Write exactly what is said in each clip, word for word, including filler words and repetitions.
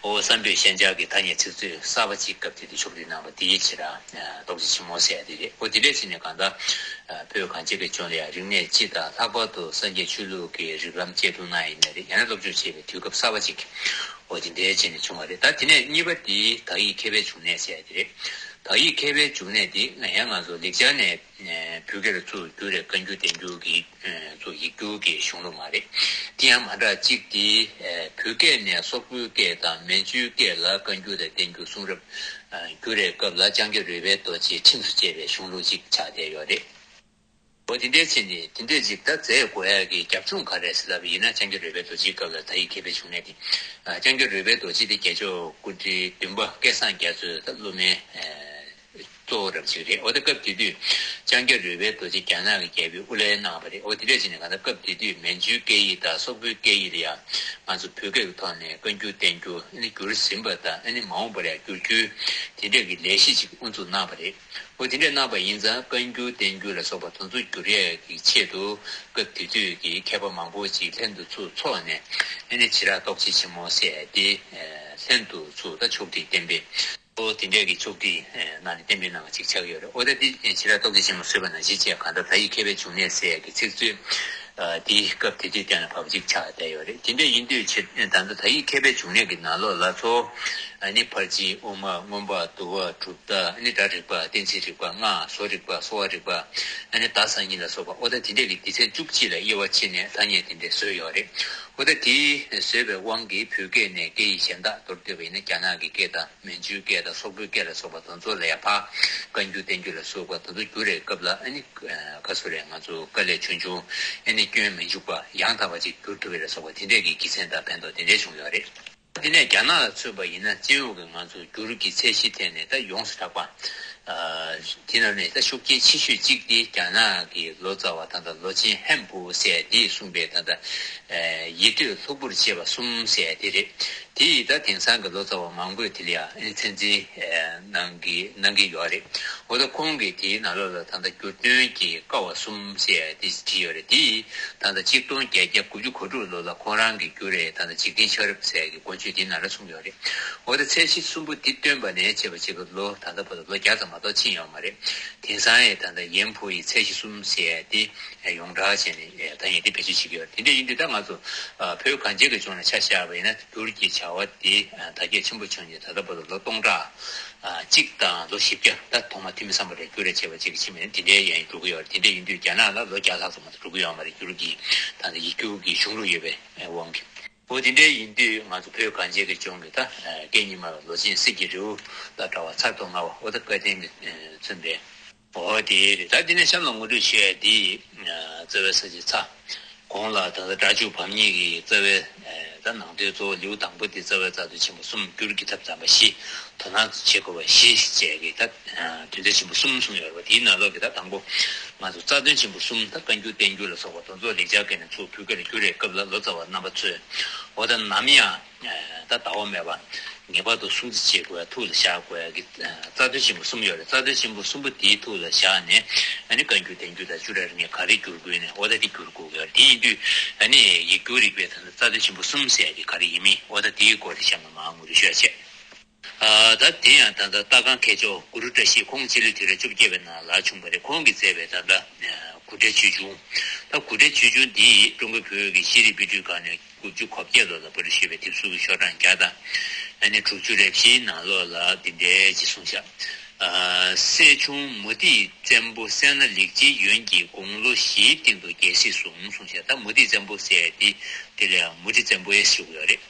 ཨོ་བསམ་པའི་ཤན་སྦྱར་གྱི་ཐ་སྙད་ཚིག་མཛོད་གསར་པ་ཅིག་སྐབས་དེ་དུས་ཕྱོགས་སྒྲིག་གནང་བ་དེའི་ཕྱིར་ར་རྟོགས་བརྗོད་ཆེན་མོ་ཟེར་ཡ་དེ་རེད། ཨོ་དེ་འདྲས་བྱས་ནས་གང་ལྟར་བོད་གངས་ཅན་གྱི་ལྗོངས་ལ་ཡང་རིག་གནས་སྤྱི་དང་ལྷག་པར་དུ་སངས་རྒྱས་ཆོས་ལུགས་ཀྱི་རིགས་ལམ་གཅེས་འཛིན་གནང་ཡིན་ནའི་རེད། ཡང་ན་སློབ་སྦྱོང་བྱེད་པའི་དུས་སྐབས་གསར་པ་ཅིག་ཨོ་དེ་འདྲས་བྱས་ནས་བྱུང་བ་རེད། ད་དེ་ནས་གཉིས་པ་དེ་དག་ཡིག་མཁས་པའི་འབྱུང་གནས་ཟེར་ཡ་དེ་རེད། དག་ཡིག་མཁས་པའི་འབྱུང་གནས་དེ་ང་ཡང་ང་ཚོ་ལེགས་སྦྱར་ནས་བོད་སྐད་ལ་ཚུར་བསྒྱུར་རེ་བཀའ་འགྱུར་བསྟན་འགྱུར་གྱི་ཚུར་ཡིག་སྒྱུར་གྱི་གཞུང་ལུགས་མ་རེད། དེ་ཡང་མ་འདྲ་གཅིག་དེ་བོད་སྐད་ནས་སོག་པོའི་སྐད་དང་མན་ཇུའི་སྐད་ལ་བཀའ་འགྱུར་དང་བསྟན་འགྱུར་གསུང་རབ་བསྒྱུར་རེ་སྐབས་ལ་ལྕང་སྐྱ་རོལ་པའི་རྡོ་རྗེ་ཁྲིམས་སུ་བཅས་པའི་གཞུང་ལུགས་གཅིག་ཆགས་བསྡད་ཡོད་རེད། འོ་དེ་འདྲའི་ཕྱིར་ནི་དེ་འདྲའི་ཅིག་ད་མཛད་དགོས་ཡ་གི་རྒྱབ་ལྗོངས་ག་རེ་ཟེར་ལབ་པ་ཡིན་ན། ལྕང་སྐྱ་རོལ་པའི་རྡོ་རྗེའི་སྐབས་ལ་དག་ཡིག་མཁས་པའི་འབྱུང་གནས་དེ། ལྕང་སྐྱ་རོལ་པའི་རྡོ་རྗེ་དེ་རྒྱལ་མཆོག་སྐུ་ཕྲེང་བདུན་པ་སྐལ་བཟང་རྒྱ་མཚོའི་ད་སློབ་མའི་གཙོ་བོ་རབ་ཅིག་རེད། འོ་ད་སྐབས་དེ་དུས་ལྕང་སྐྱ་རོལ་པའི་རྡོ་རྗེ་རྒྱ་ནག་གི་རྒྱལ་པོས་དབུ་ལེན་གནང་བ་རེད། འོ་དེ་འདྲ་བྱས་ནས་གང་ལྟར་སྐབས་དེ་དུས་མན་ཇུའི་སྐད་ཡིག་དང་སོག་པོའི་སྐད་ཡིག་ལ་ཡང་ང་ཚོ་བོད་སྐད་ཀྱི་ཐོག་ནས་བཀའ་འགྱུར་བསྟན་འགྱུར་ཨ་ནི་བསྒྱུར་ཟིན་པ་དང་ཨ་ནི་མ་འོངས་པར་ཡང་བསྒྱུར་རྒྱུའི་དེ་འདྲ་གི་ལས་གཞི་ཅིག་དབུ་འཛུགས་གནང་བ་རེད། འོ་དེ་འདྲ་གནང་བ་ཡིན་ཙང་བཀའ་འགྱུར་བསྟན་འགྱུར་ལ་སོགས་པ་དེ་ཚོ་བསྒྱུར་ཡས་ཀྱི་ཆེད་དུ་སྐབས་དེ་དུས་ཀྱི་མཁས་པ་མང་པོ་ཅིག་ལྷན་དུ་ཚུར་འཚོགས་ནས་ཨ་ནི་བྱེ་བྲག་རྟོགས་བྱེད་ཆེན་མོ་ཟེར་ཏེ་ལྷན་དུ་ཚུར་ད་ཕྱོགས་སྒྲིག་གཏན་འབེབས། ཨོ་དེ་འདྲའི་གི་ཕྱོགས་སྒྲིག་ནང་ནས་གཏན་འབེབས་གནང་བ་ཅིག་ཆགས་ཡོད་རེད། ཨོ་ད་དེ་བྱེ་བྲག་རྟོགས་བརྗོད་ཆེན་མོ་བཟོས་པ་ནང་བཞིན་བྱས་གང་ལྟར་དག་ཡིག་མཁས་པའི་འབྱུང་གནས་ཟེར་ཡ་གི་ཚིག་མཛོད་དེ་སྐབས་དེ་དུས་གཏན་ལ་ཕབ་ཅིག་ཆགས་བསྡད་ཡོད་རེད། དེ་འདྲ་ཡིན་དུས་ཆེ་ད་ལྟ་དག་ཡིག་མཁས་པའི་འབྱུང་གནས་ཀྱི་ནང་ལོགས་ལ་ཚོ་ཨ་ནི་ཕར་ཕྱིན་དབུ་མ་མངོན་པ་འདུལ་བ་གྲུབ་མཐའ་ཨ་ནི་སྒྲ་རིག་པ་གཏན་ཚིགས་རིག་པ་ལྔ་བཟོ་རིག་པ་གསོ་བ་རིག་པ་ཨ་ནི་བརྡ་གསར་རྙིང་ལ་སོགས་པ་ཨོ་ད་དེ་འདྲའི་གི་སྡེ་ཚན་བཅུ་གཅིག་ལ་དབྱེ་བ་ཕྱེ་ནས་ཐ་སྙད་དེ་འདྲ་བཟོས་ཡོད་རེད། ཨོ་ད་དེ་བཟོས་པའི་དབང་གིས་བོད་སྐད་ནས་སྐད་ཡིག་གཞན་དག་མདོར་བསྡུས་པ་ཡིན་ན་རྒྱ་ནག་གི་སྐད་དང་། མན་ཇུའི་སྐད་དང་སོག་པོའི་སྐད་ལ་སོགས་པ་དེ་ཚོ་ལ་ཡང་ཕར་བཀའ་འགྱུར་བསྟན་འགྱུར་ལ་སོགས་པ་དེ་ཚོ་བསྒྱུར་བའི་སྐབས་ལ་ཨ་ནི་ཁ་སོ་རེད། ང་ཚོ་དཀའ་ལས་ཆུང་ཆུང་ཨ་ནི་སྐྱོན་མི་འཇུག་པ་ཡང་དག་པ་ཅིག་བསྒྱུར་ཐུབ་པ་ལ་སོགས་པ་དེ་འདྲས་ཀྱི་དགེ་མཚན་དང་ཕན་ཐོགས་དེ་འདྲས་བྱུང་ཡོད་རེད། དེ་ནས་རྒྱ་ནག་ལ་མཚོན་པ་ཡིན་ན་སྤྱི་ཡོངས་ཀྱི་ང་ཚོ་འགྱུར་གྱི་ཚད་གཞི་ཐད་ནས་ད་ཡོངས་སུ་གྲགས་པ། དེ་ནང་ནས་ད་ཤུགས་རྐྱེན་ཆེ་ཤོས་གཅིག་དེ་རྒྱ་ནག་གི་ལོ་ཙཱ་བ་ད་ལྟ་ལོ་ཆེན་ཧན་པུའུ་ཟེར་དེས་གསུངས་པའི་ད་ལྟ་ཡིག་ཐོས་ལྷུག་པོར་བྱེད་པ་གསུམ་ཟེར་དེ་རེད། དེ་ཡིས་ད་དེང་སང་གི་ལོ་ཙཱ་བ་མང་པོས་དེ་ལ་ཡང་ཨ་ནི་མཚན་འཛིན་གནང་གི་གནང་གི་ཡོད་རེད། འོ་ད་ཁོང་གིས་དེའི་ནང་ལོགས་ལ་ད་ལྟ་འགྱུར་སྟོན་གྱི་ཀ་བ་གསུམ་ཟེར་དེ་བྲིས་ཡོད་རེད། དེ་ཡིས་ད་ལྟ་གཅིག་སྟོང་བརྒྱད་བརྒྱ་དགུ་བཅུ་གོ་དྲུག་ལོ་ལ་ཁོང་རང་གིས་བསྒྱུར་རེད། ད་ལྟ་འཇིག་རྟེན་ཆགས་རབས་ཟེར་གྱི་འགོ་བརྗོད་དེའི་ནང་ལ་གསུངས་ཡོད་རེད། འོ་ད་ཚད་གཞི་གསུམ་པོ་འདི་བཏོན་པ་ནས་བྱས་པ་ཅིག་ལོ་ད་ལྟ་བར་དུ་ལོ་བརྒྱ་ཙམ་མ་གཏོགས་ཕྱིན་ཡོད་མ་རེད། དེང་སང་ཡང་ད་ལྟ་ཡན་ཕུའུ་ཡི་ཚད་གཞི་གསུམ་ཟེར་དེ་ཡོངས་གྲགས་བྱས་ནས་ད་ཡིན་དེ་བེད་སྤྱོད་བྱེད་ཀྱི་ཡོད་རེད། དེ་འདྲ་ཡིན་དུས་ད་ང་ཚོ་བོད་གངས་ཅན་གྱི་ལྗོངས་ལ་ཆ་བཞག་པ་ཡིན་ན་འགྱུར་གྱི་བྱ་བ་དེ་དར་རྒྱས་ཆེན་པོ་བྱུང་ནས་ད་ལྟ་བར་དུ་ལོ་སྟོང་ཕྲག་གཅིག་དང་ལོ་བཞི་བརྒྱ་ད་ཐོག་མ་ཐོན་མི་བསམ་པ་རེད། འགྱུར་རེ་བྱས་པ་ཅིག་ཕྱིན་པ་ཡིན་ན་དེ་འདྲའི་ཡན་འགྲོ་གི་ཡོད་རེད། དེ་འདྲ་ཡིན་དུས་རྒྱ་ནག་ལ་ལོ་བརྒྱ་ལྷག་ཙམ་མ་གཏོགས་འགྲོ་གི་ཡོད་མ་རེད། འགྱུར་གྱི་ད་ལྟ་ཡིག་སྒྱུར་གྱི་གཞུང་ལུགས་ཡོད་པའི་དབང་གིས། འོ་དེ་འདྲའི་ཡིན་དུས་ང་ཚོ་བོད་གངས་ཅན་གྱི་ལྗོངས་ཀྱི་ད་སྐད་རྙིང་མ་ལ་ལོ་ཆེན་གསེར་གྱི་རི་བོ་དང་འདྲ་བ་ཚར་དུ་དངར་བ་འོ་ད་བཀའ་དྲིན་གྱིས་མཚོན་པའི། འོ་དེ་རེད། ད་དེ་ནས་གཤམ་ལ་ངོ་སྤྲོད་ཞུ་ཡ་དེ་རྩ་བའི་ས་བཅད་ཚ། གོང་ལ་ད་ལྟ་སྒྲ་འཇུག་བམ་གཉིས་ཀྱི་རྩ་བའི་ད་ནང་དོན་གཙོ་བོ་ལེའུ་དང་པོ་དེ་རྩ་བའི་རྩ་དོན་ཆེན་པོ་གསུམ། འགྱུར་གྱི་ཐབས་དམ་པ་བཞི། དོ་སྣང་བྱེད་དགོས་པ་བཞི་བཅས་ཀྱི་ད་དོན་ཚན་ཆེན་པོ་གསུམ་གསུམ་ཡོད་རེད་པ། དེའི་ནང་ལོགས་ཀྱི་ད་དང་པོ་ང་ཚོ་རྩ་དོན་ཆེན་པོ་གསུམ་ད་བཀའ་འགྱུར་བསྟན་འགྱུར་ལ་སོགས་པ་དེ་ཚོ་ལེགས་སྦྱར་སྐད་ནས་ཚུར་བོད་སྐད་ལ་བསྒྱུར་བའི་སྐབས་ལ་ལོ་ཙཱ་བ་རྣམ་པ་ཚོས་འོ་ད་ནམ་ཡང་ད་ཟླ་བ་མེད་པ་ངེས་པར་དུ་སྲུང་བརྩི་བྱེད་དགོས་ཡ་ཐུགས་ལ་བཞག་དགོས་ཡ་གི་རྩ་དོན་ཆེན་པོ་གསུམ་ཡོད་རེད། རྩ་དོན་ཆེན་པོ་གསུམ་པོ་དེའི་ཐུགས་ལ་བཞག་ནས་ཨ་ནི་བཀའ་འགྱུར་བསྟན་འགྱུར་དང་བཅུ་ཕྲག་རིག་གནས་ག་རེ་བསྒྱུར་དགོས་ནས་འོ་ད་དེ་བསྒྱུར་དགོས་ཀྱི་ཡོད་རེད། དེ་ཡིན་དུས་ཨ་ནི་ཡིག་སྒྱུར་རིག་པའི་ད་ལྟ་རྩ་དོན་ཆེན་པོ་གསུམ་ཟེར་ཡ་དེ་ག་རེ་ཡིན་མིན་འོ་ད་དེའི་སྐོར་དེ་གཤམ་ལ་མར་ངོ་སྤྲོད་ཞུ་ཡ་བྱས། ཨ་ད་དེ་ཡང་ད་ལྟ་ལྟ་སྒང་མཁས་མཆོག་གུ་རུ་བཀྲ་ཤིས་ཁོང་སྤྱི་ལོའི་དུས་རབས་བཅོ་བརྒྱད་པའི་ནང་ལ་བྱུང་བ་རེད། ཁོང་གིས་མཛད་པའི་ད་ལྟ་གུ་ཊའི་ཆོས་འབྱུང་། ད་གུ་ཊའི་ཆོས་འབྱུང་འདི་ཀྲུང་གོའི་བོད་ཀྱི་ཤེས་རིག་དཔེ་སྐྲུན་ཁང་ནས་དགུ་བཅུ་གོ་བརྒྱད་ལོ་ལ་པར་སྐྲུན་ཞུས་པའི་དེབ་གཟུགས་ཀྱི་ཤོག་གྲངས་བརྒྱ་དང་ཨ་ནི་དྲུག་ཅུ་རེ་བཞིའི་ནང་ལོགས་ལ་འདི་འདྲའི་ཅིག་གསུངས་བཞག་ཨ་སྲས་ཆུང་མུ་ཏིག་བཙན་པོ་སད་ན་ལེགས་སྤྱིའི་ཡོན་གྱིས་དགུང་ལོ་བཞིའི་སྟེང་དུ་རྒྱལ་སྲིད་བཟུང་གསུངས་བཞག་ད་མུ་ཏིག་བཙན་པོ་ཟེར་ཡ་དེ་དེ་ལ་ཡང་མུ་ཏིག་བཙན་པོ་ཞེས་ཞུ་གི་ཡོད་རེད།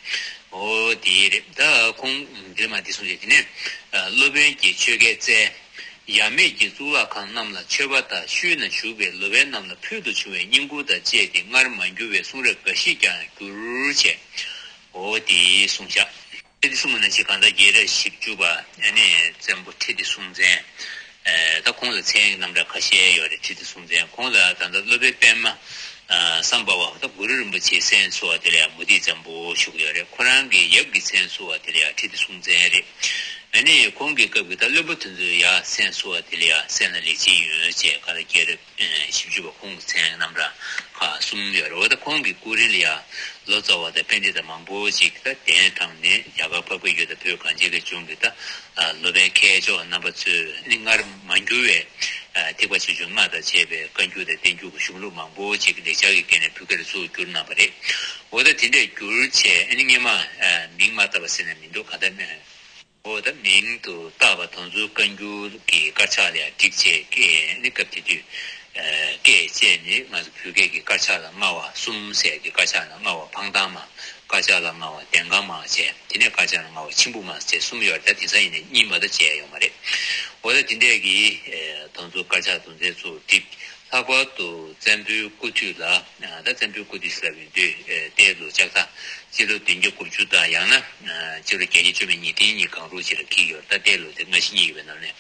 འོ་དེ་རེད། ད་ཁོང་འདིར་མ་འདི་གསུངས་བྱས། དེ་ནས་སློབ་དཔོན་གྱིས་ཆོས་སྐད་བཙལ། ཡབ་མེས་ཀྱི་གཙུག་ལག་ཁང་རྣམས་ལ་མཆོད་པ་དང་ཤུལ་ན་བཞུགས་པའི་ལོ་པཎ་རྣམས་ལ་ཕུལ་དུ་བྱུང་བའི་བསྙེན་བཀུར་དང་བཅས་ཏེ་སྔར་མ་འགྱུར་བའི་གསུང་རབ་འགའ་ཞིག་ཀྱང་བསྒྱུར་བྱས། འོ་དེ་གསུངས་བཞག་ཁྲི་ལྡེ་གསུང་ངོ་ན་ཆེ་གང་ལྟར་རྒྱལ་རབས་བཞི་བཅུ་པ་ཨ་ནི་བཙན་པོ་ཁྲི་ལྡེ་སྲོང་བཙན། ད་ཁོང་ལ་མཚན་རྣམ་གྲངས་ཁ་ཤས་ཡོད་རེད། ཁྲི་ལྡེ་སྲོང་བཙན་ཁོང་ལ་ད་ལྟ་སློབ་དཔོན་པདྨ། སམ་བྷ་བ་ད་གུ་རུ་རིན་པོ་ཆེའི་མཚན་གསོལ་བ་དེ་ལ་ཡང་མུ་ཏིག་བཙན་པོ་ཞུ་གི་ཡོད་རེད། ཁོ་རང་གི་ཡབ་ཀྱི་མཚན་གསོལ་བ་དེ་ལ་ཡང་ཁྲི་ལྡེ་སྲོང་བཙན་རེད། ཨ་ནི་ཁོང་གི་སྐབས་ཀྱི་ད་བློན་པོ་དེ་ཚོས་ཡར་མཚན་གསོལ་བ་དེ་ལ་ཡ་སེམས་ལ་ལེགས་བྱས་ཡོན་ཟེར་ག་ལ་རྒྱལ་རབས་ཞིབ་འཇུག་པ་ཁོང་གི་མཚན་རྣམ་གྲངས་ཁག་གསུམ་ཡོད་རེད། འོ་ད་ཁོང་གི་སྐུ་རིང་ལ་ཡ་ལོ་ཙཱ་བ་དང་པཎྜི་ཏ་མང་པོ་ཅིག་ད་གདན་དྲངས་ནས་རྒྱ་གར་འཕགས་པའི་ཡུལ་དང་བོད་གངས་ཅན་གྱི་ལྗོངས་ཀྱི་ད་ལོ་པཎ་མཁས་མཆོག་རྣམ་པ་ཚོས་ནི་སྔར་མ་འགྱུར་བའི་ཐེག་པ་ཆེ་ཆུང་ལྔ་དང་བཅས་པའི་བཀའ་འགྱུར་དང་བསྟན་འགྱུར་གྱི་གཞུང་ལུགས་མང་པོ་ཅིག་ལེགས་སྦྱར་གྱི་སྐད་ནས་བོད་སྐད་ལ་ཚུར་བསྒྱུར་གནང་བ་རེད། འོ་ད་དེ་འདྲས་བསྒྱུར་བྱས་ཨ་ནི་སྔོན་མ་མིང་མ་བཏགས་པ་ཟེར་ན་མི་འདུག་ག་ད་མེད། འོ་ད་མིང་དུ་བཏགས་པ་དེ་ཚོ་བཀའ་འགྱུར་གྱི་དཀར་ཆག་ལ་ཡང་བསྒྲིགས་བྱས་ཀྱི་ཨ་ནི་སྐབས་དེ་དུས་སྐད་བཅད་ནས་ང་ཚོ་བོད་སྐད་ཀྱི་དཀར་ཆག་ལ་ལྔ་བ་གསུམ་ཟེར་གྱི་དཀར་ཆག་ལ་ལྔ་བ་འཕང་ཐང་མ། དཀར་ཆག་ལ་ལྔ་བ་ལྡན་དཀར་མ་བྱས། དེ་ནས་དཀར་ཆག་ལ་ལྔ་བ་མཆིམས་ཕུ་མ་བྱས་གསུམ་ཡོད་རེད། ད་དེང་སང་ཡིན་ན་གཉིས་མ་གཏོགས་བྱས་ཡོད་མ་རེད། འོ་ད་དེ་འདྲས་ཀྱི་ཨེ་དེ་ཚོ་དཀར་ཆག་དེ་ཚོའི་ཚུར་བསྒྲིགས། ལྷག་པར་དུ་བཙན་པོའི་སྐུ་དུས་ལ་ཨ་ད་བཙན་པོའི་སྐུ་དུས་ཟེར་བ་ཡིན་དུས་ཨེ་ཏེ་ལོ་ལྕགས་རྟ་སྤྱི་ལོ་བདུན་བརྒྱ་དགུ་བཅུ་དང་ཡང་ན་ཨ་སྤྱི་ལོ་བརྒྱད་བརྒྱ་བཅུ་མེད་ཉིས་སྟོང་གཉིས་གང་རུང་ཅིག་ལ་འཁེལ་ཡོད་རེད། ད་ཏེ་ལོ་དེ་སྔ་ཕྱི་གཉིས་ཡོད་པའི་ནང་ནས།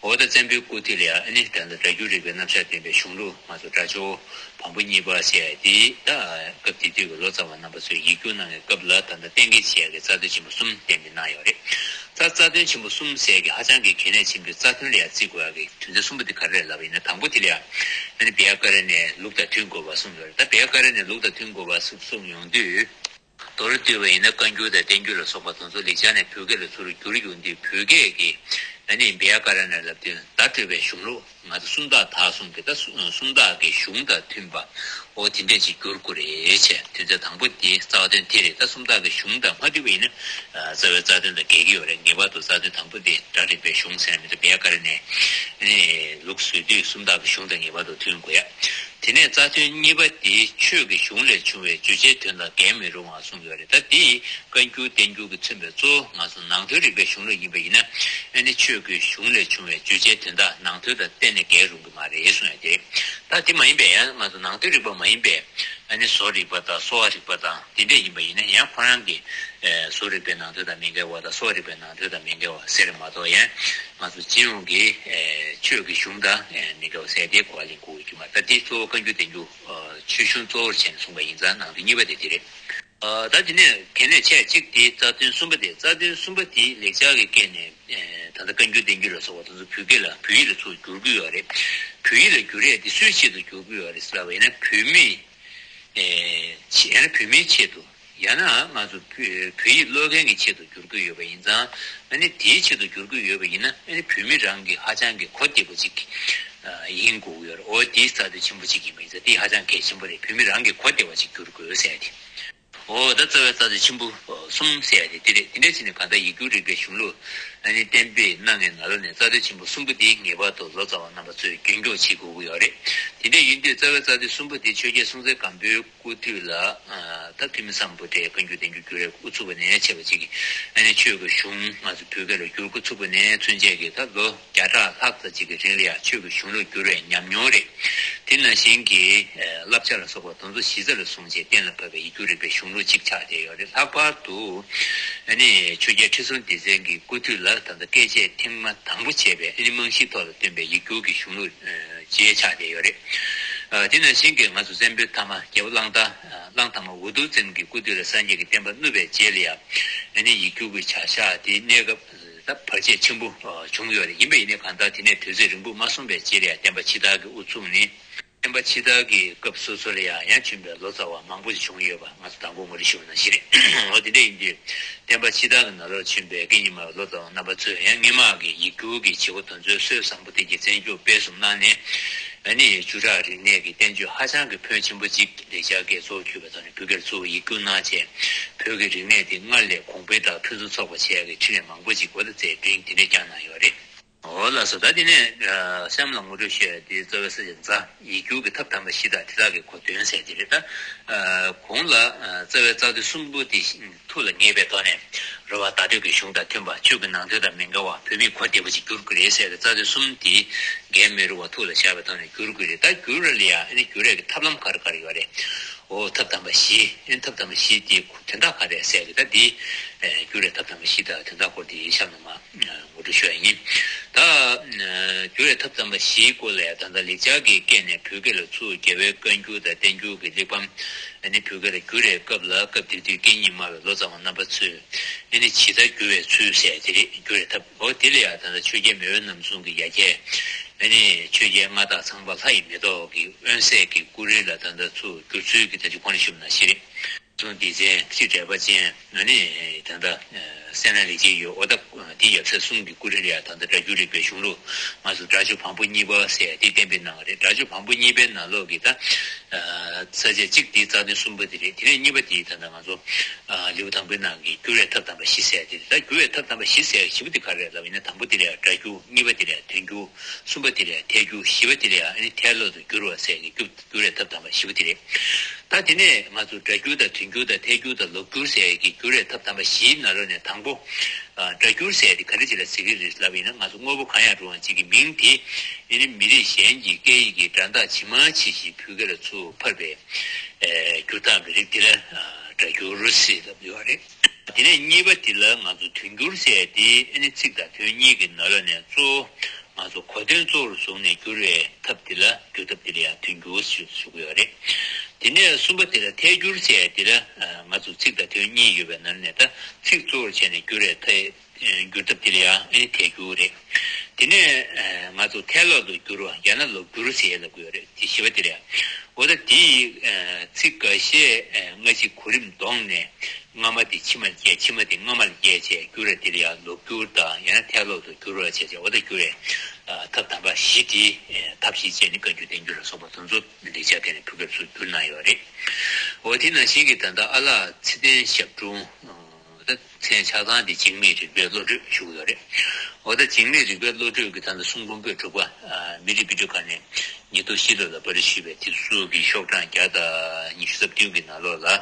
འོ་ད་བཙན་པོའི་སྐུ་དུས་ལ་ཡང་ཨ་ནི་ད་ལྟ་སྒྲ་སྒྱུར་རིག་པའི་རྣམ་གཞག་སྟོན་པའི་གཞུང་ལུགས་ང་ཚོ་སྒྲ་སྦྱོར་བམ་པོ་གཉིས་པ་ཟེར་ཡ་དེ་ད་སྐབས་དེ་དུས་ཀྱི་ལོ་ཙཱ་བ་རྣམ་པ་ཚོས་ཡིག་སྒྱུར་གནང་བའི་སྐབས་ལ་ད་ལྟ་གཏན་འཁེལ་བྱེད་ཡ་གི་རྩ་དོན་ཆེན་པོ་གསུམ་གཏན་འཁེལ་གནང་ཡོད་རེད། ད་རྩ་དོན་ཆེན་པོ་གསུམ་ཟེར་གྱི་ཧ་ཅང་གི་གལ་གནད་ཆེན་པོའི་རྩ་དོན་ལ་ཡང་བརྩི་དགོས་ཡ་གི་དོན་ཚན་གསུམ་པོ་དེ་ག་རེ་རེད་ལབ་པ་ཡིན་ན། དང་པོ་དེ་ལ་ཡང་ཨ་ནི་བེ་ཡ་ཀ་ར་ཎའི་ལུགས་དང་མཐུན་དགོས་པ་གསུངས་ཡོད་རེད། ད་བེ་ཡ་ཀ་ར་ཎའི་ལུགས་དང་མཐུན་དགོས་པ་གསུངས་ཡོང་དུས། མདོར་བསྡུས་པ་ཡིན་ན་བཀའ་འགྱུར་དང་བསྟན་འགྱུར་ལ་སོགས་པ་དེ་ཚོ་ལེགས་སྦྱར་ནས་བོད་སྐད་ལ་ཚུར་བསྒྱུར་ཡོང་དུས་བོད་སྐད་ཀྱི་ཨ་ནི་བེ་ཡ་ཀ་ར་ཎ་ལབ་དུས་བརྡ་སྤྲོད་པའི་གཞུང་ལུགས་ང་ཚོ་སུམ་རྟགས་དག་གསུམ་གྱི་ད་སུ་སུམ་རྟགས་ཀྱི་གཞུང་དང་མཐུན་པ་འོ་དེ་འདྲས་ཅིག་བསྒྱུར་དགོས་རེད་བྱས། དོན་ཚན་དང་པོ་དེ་རྩ་དོན་དེ་རེད། ད་སུམ་རྟགས་ཀྱི་གཞུང་དང་མ་མཐུན་པ་ཡིན་ན་རྩ་བའི་རྩ་དོན་དང་འགལ་གྱི་ཡོད་རེད། ངེས་པར་དུ་རྩ་དོན་དང་པོ་དེ་སྒྲ་རིག་པའི་གཞུང་ཟེར་ན་མི་འདུག་བེ་ཡ་ཀ་ར་ཎའི་ཨ་ནི་ལུགས་བཟོ་དུས་སུམ་རྟགས་ཀྱི་གཞུང་དང་ངེས་པར་དུ་མཐུན་དགོས་ཡ། དེ་ནས་རྩ་དོན་གཉིས་པ་དེ་ཆོས་ཀྱི་གཞུང་ལས་བྱུང་བའི་བརྗོད་བྱའི་དོན་དང་འགལ་མི་རུང་བ་གསུངས་ཡོད་རེད། ད་དེ་བཀའ་འགྱུར་བསྟན་འགྱུར་གྱིས་མཚོན་པའི་གཙོ་བོ་ང་ཚོ་ནང་དོན་རིག་པའི་གཞུང་ལུགས་ཡིན་པ་ཡིན་ན་ཨ་ནི་ཆོས་ཀྱི་གཞུང་ལས་བྱུང་བའི་བརྗོད་བྱའི་དོན་དག་ནང་དོན་དང་གཏན་ནས་འགལ་རུང་གི་མ་རེད་གསུངས་ཡ་དེ་རེད། ད་དེ་མ་ཡིན་པའི་ཡང་ང་ཚོ་ནང་དོན་རིག་པ་མ་ཡིན་པའི་ཨ་ནི་བཟོ་རིག་པ་དང་གསོ་བ་རིག་པ་དང་དེ་འདྲས་ཡིན་པ་ཡིན་ན་ཡང་ཁོ་རང་གི་ཨ་བཟོ་རིག་པའི་ནང་དོན་དང་མི་འགལ་བ་དང་གསོ་བ་རིག་པའི་ནང་དོན་དང་མི་འགལ་བ་ཟེར་མ་གཏོགས་ཡང་ང་ཚོ་སྤྱི་ཡོངས་ཀྱི་ཨ་ཆོས་ཀྱི་གཞུང་དང་ཨ་མི་འགལ་བ་ཟེར་དེ་གོ་བ་ལེན་དགོས་ཀྱི་མ་རེད། ད་དེ་གཙོ་བོ་བཀའ་འགྱུར་བསྟན་འགྱུར་ཨ་ཆོས་གཞུང་གཙོ་བོར་བྱས་ནས་གསུངས་པ་ཡིན་ཙང་ནང་དོན་གཉིས་པ་དེ་དེ་རེད། ཨ་ད་དེ་ནས་གལ་གནད་ཆེ་གཅིག་དེ་རྩ་དོན་གསུམ་པ་དེ། རྩ་དོན་གསུམ་པ་དེ་ལེགས་སྦྱར་གྱི་སྐད་ནས་ཨ་ད་ལྟ་བཀའ་འགྱུར་བསྟན་འགྱུར་ལ་སོགས་པ་དེ་ཚོ་བོད་སྐད་ལ་བོད་ཡིག་ལ་ཚུར་བསྒྱུར་གྱི་ཡོད་རེད། བོད་ཡིག་ལ་བསྒྱུར་ཡས་དེ་སུའི་ཆེད་དུ་བསྒྱུར་གྱི་ཡོད་རེད་ཟེར་ལབ་པ་ཡིན་ན་བོད་མི། ཨེ་ཆེ་ཡང་ན་བོད་མིའི་ཆེད་དུ་ཡང་ན་ང་ཚོ་བོད་བོད་ཡིག་ཀློག་མཁན་གྱི་ཆེད་དུ་བསྒྱུར་གྱི་ཡོད་པ་ཡིན་ཙང་ཨ་ནི་དེའི་ཆེད་དུ་བསྒྱུར་གྱི་ཡོད་པ་ཡིན་ན་ཨ་ནི་བོད་མི་རང་གི་ཧ་ཅང་གི་གོ་བདེ་པོ་ཅིག་ཨ་ཡིན་དགོས་ཀྱི་ཡོད་རེད། འོ་དེའི་རྩ་དོན་ཆེན་པོ་ཅིག་ཡིན་པ་ཡིན་ཙང་དེ་ཧ་ཅང་གལ་ཆེན་པོ་རེད། བོད་མི་རང་གི་གོ་བདེ་བ་ཅིག་བསྒྱུར་དགོས་ཟེར་ཡ་དེ། འོ་ད་རྩ་བའི་རྩ་དོན་ཆེན་པོ་གསུམ་ཟེར་ཡ་དེ་དེ་རེད། དེ་འདྲ་བྱས་ནས་གང་ལྟར་ཡིག་སྒྱུར་རིག་པའི་གཞུང་ལུགས་ཨ་ནི་གཏན་འབེབས་གནང་བའི་ནང་ལོགས་ནས་རྩ་དོན་ཆེན་པོ་གསུམ་པོ་དེ་ངེས་པར་དུ་ལོ་ཙཱ་བ་རྣམ་པ་ཚོས་རྒྱུན་འཁྱོངས་བྱེད་དགོས་ཀྱི་ཡོད་རེད། དེ་འདྲ་ཡིན་དུས་རྩ་བའི་རྩ་དོན་གསུམ་པོ་དེ་ཆོས་རྒྱལ་སྲོང་བཙན་སྒམ་པོའི་སྐུ་དུས་ལ་ད་ཐོན་མི་སམ་བྷོ་ཊས་བཀའ་འགྱུར་བསྟན་འགྱུར་བསྒྱུར་བའི་དབུ་ཚུགས་པ་ནས་བྱས་པ་ཅིག་གིས་ཨ་ནི་ཆོས་ཀྱི་གཞུང་ང་ཚོ་བོད་སྐད་ལ་བསྒྱུར་འགོ་ཚུགས་པ་ནས་ཚུན་ཆད་ཀྱི་ད་ལོ་བརྒྱ་ཕྲག་ལྷག་ཙམ་ཅིག་གི་རིང་ལ་ཡང་ཆོས་ཀྱི་གཞུང་ལུགས་བསྒྱུར་བའི་ཉམས་མྱོང་རེད། དེ་ནང་བཞིན་གྱི་བསླབ་བྱ་ལ་སོགས་པ་དེ་ཚོ་གཞི་རྩ་ལ་བཟུང་བྱས་གཏན་ལ་ཕབ་པའི་ཡིག་སྒྱུར་རིག་པའི་གཞུང་ལུགས་ཅིག་ཆགས་བསྡད་ཡོད་རེད། ལྷག་པར་དུ་ཨ་ནི་ཆོས་རྒྱལ་ཁྲི་སྲོང་ལྡེ་བཙན་གྱི་སྐུ་དུས་ལ་ད་ལྟ་བཀས་བཅད་ཐེངས་མ་དང་པོ་བྱས་པའི་ཨ་ནི་རྨང་གཞིའི་ཐོག་ལ་བཏོན་པའི་ཡིག་སྒྱུར་གྱི་གཞུང་ལུགས་ཅིག་ཆགས་བསྡད་ཡོད་རེད། དེ་ནང་བཞིན་གྱི་ང་ཚོ་བཙན་པོའི་མཐའ་མ་རྒྱལ་པོ་གླང་དར་གླང་དར་མ་འུ་དུམ་བཙན་གྱི་སྐུ་དུས་ལ་སངས་རྒྱས་ཀྱི་བསྟན་པ་བསྣུབས་པའི་རྗེས་ལ་ཡང་ཨ་ནི་ཡིག་སྒྱུར་གྱི་བྱ་གཞག་དེ་གནས་སྐབས་ད་བར་ཆད་ཆེན་པོ་བྱུང་ཡོད་རེད། ཡིན་པ་ཡིན་ནའི་གང་ལྟར་དེ་ནས་དུས་ཚོད་རིང་པོ་མ་སོང་བའི་རྗེས་ལ་ཡང་བསྟན་པ་ཕྱི་དར་གྱི་དབུ་ཚུགས་ནས་བསྟན་པ་ཕྱི་དར་གྱི་སྐབས་སོ་སོ་ལ་ཡང་ཡང་བྱོན་པའི་ལོ་ཙཱ་བ་མང་པོ་ཞིག་བྱུང་ཡོད་པ་ང་ཚོ་དང་པོ་ངོ་སྤྲོད་ཞུ་བ་ནང་བཞིན་རེད། འོ་དེ་འདྲ་ཡིན་དུས་བསྟན་པ་ཕྱི་དར་གྱི་ནང་ལོགས་བྱོན་པའི་སྐད་གཉིས་སྨྲ་བའི་ལོ་ཙཱ་བ་རྣམ་པ་ཚོས་ཡང་སྔོན་མ་གི་ཡིག་སྒྱུར་གྱི་བྱེད་སྒོ་དེ་ཚོའི་སྲོལ་བཟང་པོ་དེ་གྱིས་བཙན་སྐྱོབ་སྤེལ་གསུམ་གནང་ནས་ཨ་ནི་བཅུ་ཕྲག་རིག་གནས་ཀྱི་བསྟན་བཅོས་ཧ་ཅང་གི་ཕོན་ཆེན་པོ་ཅིག་ལེགས་སྦྱར་སྐད་གཙོ་བོ་གྱུར་པའི་ཐོག་ནས་བོད་སྐད་ལ་གཙོ་བོ་ཡིག་སྒྱུར་གནང་བྱས་བོད་ཀྱི་རིག་གནས་དེ་སྔར་ལས་གོང་འཕེལ་དང་ཕུན་སུམ་ཚོགས་པ་བྱེད་ཡག་གི་འཕྲིན་ལས་མང་པོ་ཅིག་འོ་ད་རྩལ་འདོན་དེ་འདྲས་བསྐྱངས་གནང་ཡོད་རེད། འོ་ལགས་སོ། ད་དེ་ནས་གཤམ་ལ་ངོ་སྤྲོད་ཞུ་ཡ་དེ་རྩ་བའི་ས་བཅད་རྩ་ཡིག་སྒྱུར་གྱི་ཐབས་དམ་པ་བཞི་དང་དེ་དག་གི་གོ་དོན་ཟེར་དེ་རེད། ད་གོང་ལ་རྩ་བའི་རྩ་དོན་གསུམ་པོ་དེ་ཐུགས་ལ་ངེས་པའི་ཐོག་ནས་རེད་བ། བརྡ་སྤྲོད་ཀྱི་གཞུང་དང་མཐུན་པ། ཆོས་ཀྱི་ནང་དོན་དང་མི་འགལ་བ། བོད་མིའི་གོ་བདེ་པོ་ཅིག་བསྒྱུར་དགོས་རེད་ཟེར་བའི་རྩ་དོན་གསུམ་དེ་འགལ་མི་རུང་བ་ཐུགས་ལ་བཞག་པའི་ཐོག་ནས་བསྒྱུར་དགོས་རེད། ད་བསྒྱུར་བ་ལ་ཡང་ཨ་ནི་བསྒྱུར་ཡས་ཀྱི་ཐབས་ལམ་ག་རེ་ག་རེ་ཡོད་རེད། འོ་ཐབས་དམ་པ་བཞི། ཨེ་ཐབས་དམ་པ་བཞི་དེའི་ཁུ་དོན་དག་ག་རེ་ཟེར་གི། ད་འདི་ཨེ་འགྱུར་བའི་ཐབས་དམ་པ་བཞི་དང་དོན་དག་སྐོར་དེ་གཤམ་ལ་མར་ངོ་སྤྲོད་ཞུ་ཡ་ཡིན། ད་ཨེ་འགྱུར་བའི་ཐབས་དམ་པ་བཞིའི་སྐོར་ལ་ཡང་ད་ལྟ་ལེགས་སྦྱར་གྱི་སྐད་ནས་བོད་སྐད་ལ་ཚུར་རྒྱལ་བའི་བཀའ་འགྱུར་དང་བསྟན་འགྱུར་གྱི་གླེགས་བམ། ཨ་ནི་བོད་སྐད་ལ་བསྒྱུར་བའི་སྐབས་ལ་སྐབས་དེ་དུས་སྐད་གཉིས་སྨྲ་བའི་ལོ་ཙཱ་བ་རྣམ་པ་ཚོས་ཨ་ནི་ཇི་ལྟར་བསྒྱུར་བའི་ཚུལ་ཟེར་དེ་རེད། འགྱུར་བའི་ཐབས། འོ་དེ་ལ་ཡང་ད་ལྟ་ཆོས་རྒྱལ་མེས་དབོན་རྣམ་གསུམ་གྱི་ཡ་གྱལ། ཨ་ནི་ཆོས་རྒྱལ་མངའ་བདག་ཚངས་པ་ལྷ་ཡི་མེ་ཏོག་གི་དབོན་སྲས་ཀྱི་སྐུ་རིང་ལ་ད་ལྟ་ཚུར་བསྒྱུར་ཚུལ་གྱི་ད་ཅི་གོང་ལ་ཞུས་པ་ནང་བཞིན་རེད། གསུང་སྡེ་ཚན་སྤྱི་འགྲེལ་པ་ཅན་ཨ་ནི་ད་ལྟ་སད་ན་ལེགས་སྦྱར་ཡོད། འོ་ད་འདི་ཡབ་སྲས་གསུམ་གྱི་སྐུ་རིང་ལ་ཡང་ད་ལྟ་སྒྲ་སྒྱུར་རིག་པའི་གཞུང་ལུགས། ང་ཚོ་སྒྲ་སྒྱུར་བམ་པོ་གཉིས་པ་ཟེར་ཡ་དེ་གཏན་འབེབས་གནང་བ་རེད། སྒྲ་སྒྱུར་བམ་པོ་གཉིས་པའི་ནང་ལོགས་ཀྱི་ད་ས་བཅད་གཅིག་དེ་རྩ་དོན་གསུམ་པ་དེ་རེད། དེ་ནས་གཉིས་པ་དེ་ད་ལྟ་ང་ཚོ་ལེའུ་དང་པོའི་ནང་གི་བསྒྱུར་བའི་ཐབས་དམ་པ་བཞི་ཟེར་ཡ་དེ་རེད། ད་བསྒྱུར་བའི་ཐབས་དམ་པ་བཞི་ཟེར་ཡ་བཞི་པོ་དེ་ག་རེ་རེད་ལབ་ཡིན་ན། དང་པོ་དེ་ལ་ཡང་སྒྲ་སྒྱུར། གཉིས་པ་དེ་ལ་ཡང་དོན་སྒྱུར། གསུམ་པ་དེ་ལ་ཡང་ཐལ་སྒྱུར། ཨ་ནི་ཐལ་ལོག་ཏུ་བསྒྱུར་བ་ཟེར་གྱི་བསྒྱུར་བསྒྱུར་བའི་ཐབས་དམ་པ་བཞི་པོ་དེ་རེད། ད་དེ་ནས་ང་ཚོ་སྒྲ་སྒྱུར་དང་དོན་སྒྱུར་དང་ཐལ་སྒྱུར་དང་ལོག་སྒྱུར་ཟེར་གྱི་བསྒྱུར་བའི་ཐབས་དམ་པ་བཞིའི་ནང་ལོགས་ནས་དང་པོ། ཨ། སྒྲ་སྒྱུར་ཟེར་དེ་ག་རེ་ཅིག་ལ་ཟེར་གྱི་རེད་ལབ་ཡིན་ན། ང་ཚོ་དངོས་པོ་གང་ཡང་རུང་བ་ཅིག་གི་མིང་དེ་ཨ་ནི་མི་རིགས་གཞན་གྱི་སྐད་ཡིག་གི་སྒྲ་གདངས་ཇི་མ་ཇི་བཞིན་བོད་སྐད་ལ་ཚུར་ཕབ་པའི་ཨེ་སྒྱུར་སྟངས་ཀྱི་རིགས་དེ་ལ་ཨ་སྒྲ་སྒྱུར་ཟེར་ལབ་ཡོད་རེད། དེ་ནས་གཉིས་པ་དེ་ལ་ང་ཚོ་དོན་སྒྱུར་ཟེར་ཏེ། ཨ་ནི་ཚིག་དང་དོན་གཉིས་ཀྱི་ནང་ལོགས་ནས་གཙོ་བོ་ང་ཚོ་གོ་དོན་གཙོ་བོར་བཟུང་ནས་བསྒྱུར་བའི་ཐབས་དེ་ལ་སྒྱུར་ཐབས་དེ་ལ་ཡང་དོན་སྒྱུར་ཞེས་ཞུ་གི་ཡོད་རེད། དེ་ནས་གསུམ་པ་དེ་ལ་ཐལ་སྒྱུར་ཟེར་དེ་ལ་ང་ཚོ་ཚིག་དང་དོན་གཉིས་ཡོད་པའི་ནང་ནས་ད་ཚིག་གཙོ་བོར་བྱས་ནས་བསྒྱུར་བའི་ཐབས། སྒྱུར་ཐབས་དེ་ལ་ཡང་ཨེ་ཐལ་སྒྱུར་རེད། དེ་ནས་ཨ་ང་ཚོ་ཐལ་ལོག་ཏུ་བསྒྱུར་བ་ཡང་ན་ལོག་སྒྱུར་ཟེར་ལབ་དགོས་རེད། དེ་བཞི་པ་དེ་ལ་ཡང་། འོ་ད་དེ་ཡི་ཨ་ཚིག་འགའ་ཤས་ཨ་སྔ་ཕྱི་གོ་རིམ་བསྡོམས་ནས་སྔ་མ་དེ་ཕྱི་མར་བསྐྱལ། ཕྱི་མ་དེ་སྔ་མར་བསྐྱལ་བྱས་བསྒྱུར་བ་དེ་ལ་ཡང་ལོག་སྒྱུར་དང་ཡང་ན་ཐལ་ལོག་ཏུ་བསྒྱུར་བ་བྱས་བྱས། འོ་ད་བསྒྱུར་བའི་ཨ་ཐབས་དམ་པ་བཞི་དེ་ཨ་ཐབས་བཞི་བྱས་ནས་བཀའ་འགྱུར་བསྟན་འགྱུར་ལ་སོགས་པ་དེ་ཚོ་ལེགས་སྦྱར་སྐད་ནས་བོད་སྐད་ལ་ཚུར་བསྒྱུར་གནང་ཡོད་རེད། འོ་དེ་ནང་བཞིན་གྱི་ད་ལྟ་ཨ་ལགས་ཚེ་བརྟན་ཞབས་དྲུང་། ད་མཚན་ཆགས་སྟངས་དེ་འཇིགས་མེད་རིག་པའི་བློ་གྲོས་ཞུ་གི་ཡོད་རེད། འོ་ད་འཇིགས་མེད་རིག་པའི་བློ་གྲོས་ཀྱི་ད་ལྟ་གསུང་འབུམ་པོད་དྲུག་པ། ཨ་མི་རིགས་དཔེ་སྐྲུན་ཁང་ནས་ཉིས་སྟོང་བཞི་ལོ་ལ་པར་སྐྲུན་ཞུས་པའི་དེབ་གཟུགས་ཀྱི་ཤོག་གྲངས་བརྒྱ་དང་ཉི་ཤུ་རྩ་བདུན་གྱི་ནང་ལོགས་ལ།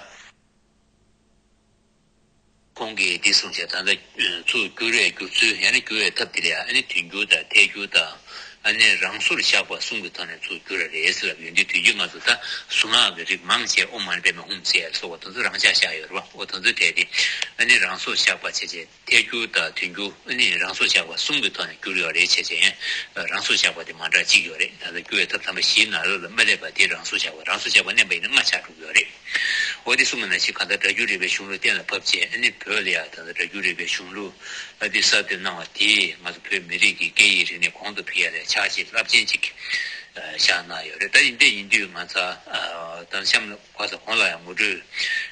ཁོང་གིས་འདི་གསུངས་བྱས། ད་ལྟ་ཚུར་བསྒྱུར་བའི་བསྒྱུར་ཚུལ་ཡང་ན་བསྒྱུར་བའི་ཐབས་དེ་ལ་ཡང་ཨ་ནི་དོན་སྒྱུར་དང་ཐལ་སྒྱུར་དང་། ཨ་ནི་རང་སོར་བཞག་པ་གསུམ་གྱི་ཐོག་ནས་ཚུར་བསྒྱུར་བ་རེད་ཟེར་ལབ་ཡོང་དུས། དོན་གྱིས་ང་ཚོ་ད་གཟུངས་སྔགས་ཀྱི་རིགས་མང་ཆེ་ཨོཾ་མ་ཎི་པདྨེ་ཧཱུྃ་ཟེར་ཡ་སོགས་པ་དེ་ཚོ་རང་འཇགས་བཞག་ཡོད་རེད་པ། འོ་དེ་ཚོ་དེ་དེ་ཨ་ནི་རང་སོར་བཞག་པ་བྱས་བྱས། ཐལ་སྒྱུར་དང་དོན་སྒྱུར། ཨ་ནི་རང་སོར་བཞག་པ་གསུམ་གྱི་ཐོག་ནས་བསྒྱུར་ཡོད་རེད་བྱས་བྱས། རང་སོར་བཞག་པ་དེ་མ་འདྲ་གཅིག་ཡོད་རེད། ད་ལྟ་བསྒྱུར་བའི་ཐབས་དམ་པ་བཞིའི་ནང་ལོགས་ལ་མ་སླེབས་པ་དེ་རང་སོར་བཞག་པ། རང་སོར་བཞག་པ་བསྣན་པ་ཡིན་ན་ལྔ་ཆགས་འགྲོ་གི་ཡོད་རེད། འོ་དེ་གསུངས་པ་ནང་བཞིན་གང་ལྟར་སྒྲ་སྒྱུར་རིག་པའི་གཞུང་ལུགས་གཏན་ལ་ཕབ་བྱས། ཨ་ནི་བོད་ལ་ཡང་ད་ལྟ་སྒྲ་སྒྱུར་རིག་པའི་གཞུང་ལུགས་ཨ་དེ་གསར་གཏོད་གནང་བ་དེས་ང་ཚོ་བོད་མི་རིགས་ཀྱི་སྐད་ཡིག་རིག་གནས་གོང་དུ་འཕེལ་ཡ་ལ་ཕྱག་རྗེས་རླབས་ཆེན་ཅིག་བཞག་གནང་ཡོད་རེད། ད་ཡིན་དེ་ཡིན་དུས་ང་ཚོ་ཨ་ད་གཤམ་ལ་ཁ་སང་གོང་ལ་ཡང་ངོ་སྤྲོད་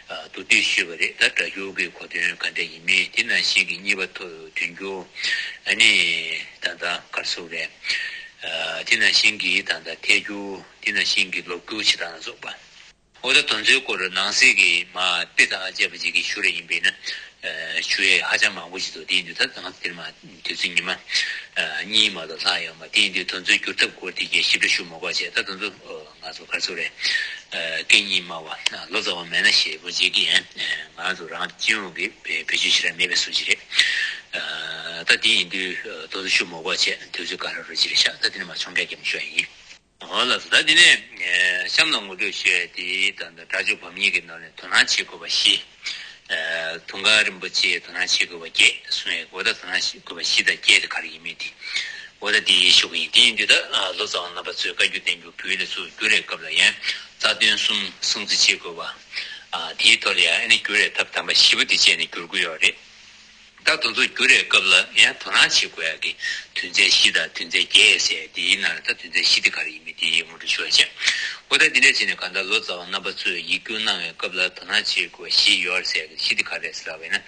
ཨ་མདོར་བསྡུས་ཞུས་པ་རེད། ད་སྒྲ་སྒྱུར་གྱི་གོ་དོན་ག་འདྲ་ཡིན་མིན། དེ་ནང་བཞིན་གྱི་གཉིས་པ་ཐོག་དོན་སྒྱུར། ཨ་ནི་ད་ལྟ་ག་རེ་ཟེར་དགོས་རེད། ཨ་དེ་ནང་བཞིན་གྱི་ད་ལྟ་ཐལ་སྒྱུར། དེ་ནང་བཞིན་གྱི་ལོག་སྒྱུར་བྱེད་སྟངས་ལ་སོགས་པ། འོ་ད་དེ་ཚོའི་སྐོར་ནང་གསེས་ཀྱི་མ་དཔེ་དང་བཅས་པ་ཅིག་གི་ཞུ་རེ་ཡིན་པས་ན། ཨ་ཞུ་ཡས་ཧ་ཅང་མང་པོ་ཞིག་འདུག་དེ་ཡིན་དུས་ད་ང་ཚོ་དེར་མ་དུས་ཚོད་ཉི་མ་ཨ་གཉིས་མ་གཏོགས་ལྷག་ཡོད་མ། དེ་ཡིན་དུས་དེ་ཚོའི་བསྒྱུར་ཐབས་སྐོར་དེ་གའི་ཞིབ་ཕྲ་ཞུ་མ་དགོས་བྱས། ད་དེ་ཚོ་ཨ་ང་ཚོ་ག་རེ་ཟེར་དགོས་རེད། ཨ་སྐད་གཉིས་སྨྲ་བ་ལོ་ཙཱ་བ་མེད་ན་ཞེས་པོ་ཅིག་གིས་ཡང་ང་ཚོ་རང་སྤྱི་ཡོངས་ཀྱི་བེད་སྤྱོད་ཞེ་དྲག་མེད་པའི་བཟོ་ཅིག་རེད། ཨ་ད་དེ་ཡིན་དུས་ཨ་དེ་ཚོ་ཞུ་མ་དགོས་བྱས། དུས་ཚོད་ག་རེ་རེ་ཅིག་རེད་ཤག་ད་དེ་ནས་མ་ཆོམ་རྒྱག་རྒྱབ་ནས་ཞུ་ཡ་ཡིན། འོ་ལགས་སོ། ད་དེ་ནས་ཨ་གཤམ་ལ་ངོ་སྤྲོད་ཞུ་ཡ་དེ་ད་ལྟ་སྒྲ་སྒྱུར་བམ་གཉིས་ཀྱི་ནང་ནས་དོ་སྣང་བྱེད་དགོས་པ་བཞི། ཨ་དུང་དཀར་རིན་པོ་ཆེས་དོ་སྣང་བྱེད་དགོས་པ་བརྒྱད་གསུངས་ཡོད། འོ་ད་དོ་སྣང་བྱེད་དགོས་པ་བཞི་དང་བརྒྱད་དེ་ག་རེ་ཡིན་མིན་དེ། འོ་ད་དེ་ཞུ་གི་ཡིན། དེ་ཡིན་དུས་ད་ཨ་ལོ་ཙཱ་བ་རྣམ་པ་ཚོས་བཀའ་འགྱུར་བསྟན་འགྱུར་བོད་ཡིག་ལ་ཚུར་བསྒྱུར་བའི་སྐབས་ལ་ཡང་རྩ་དོན་གསུམ་སྲུང་བརྩི་བྱེད་དགོས་པ། ཨ་དེའི་ཐོག་ལ་ཡང་ཨ་ནི་བསྒྱུར་བའི་ཐབས་དམ་པ་བཞི་པོ་དེ་སྤྱད་ནས་བསྒྱུར་གྱི་ཡོད་རེད། ད་དེ་ཚོ་བསྒྱུར་བའི་སྐབས་ལ་ཡང་དོ་སྣང་བྱེད་དགོས་ཡག་གི་དོན་ཚན་བཞི་དང་དོན་ཚན་བརྒྱད་ཟེར་དེའི་ནང་ལ་ད་དོན་ཚན་བཞི་དེ་ག་རེ་ཡིན་མིན་དེ་ངོ་སྤྲོད་ཞུ་བ་བྱས། འོ་ད་དེ་འདྲ་བྱས་ནས་གང་ལྟར་ལོ་ཙཱ་བ་རྣམ་པ་ཚོས་ཡིག་སྒྱུར་གནང་བའི་སྐབས་ལ་དོ་སྣང་བྱེད་དགོས་བཞི་ཡོད་ཟེར་གི་བཞི་དེ་ག་རེ་ཟེར་བ་ཡིན་ན།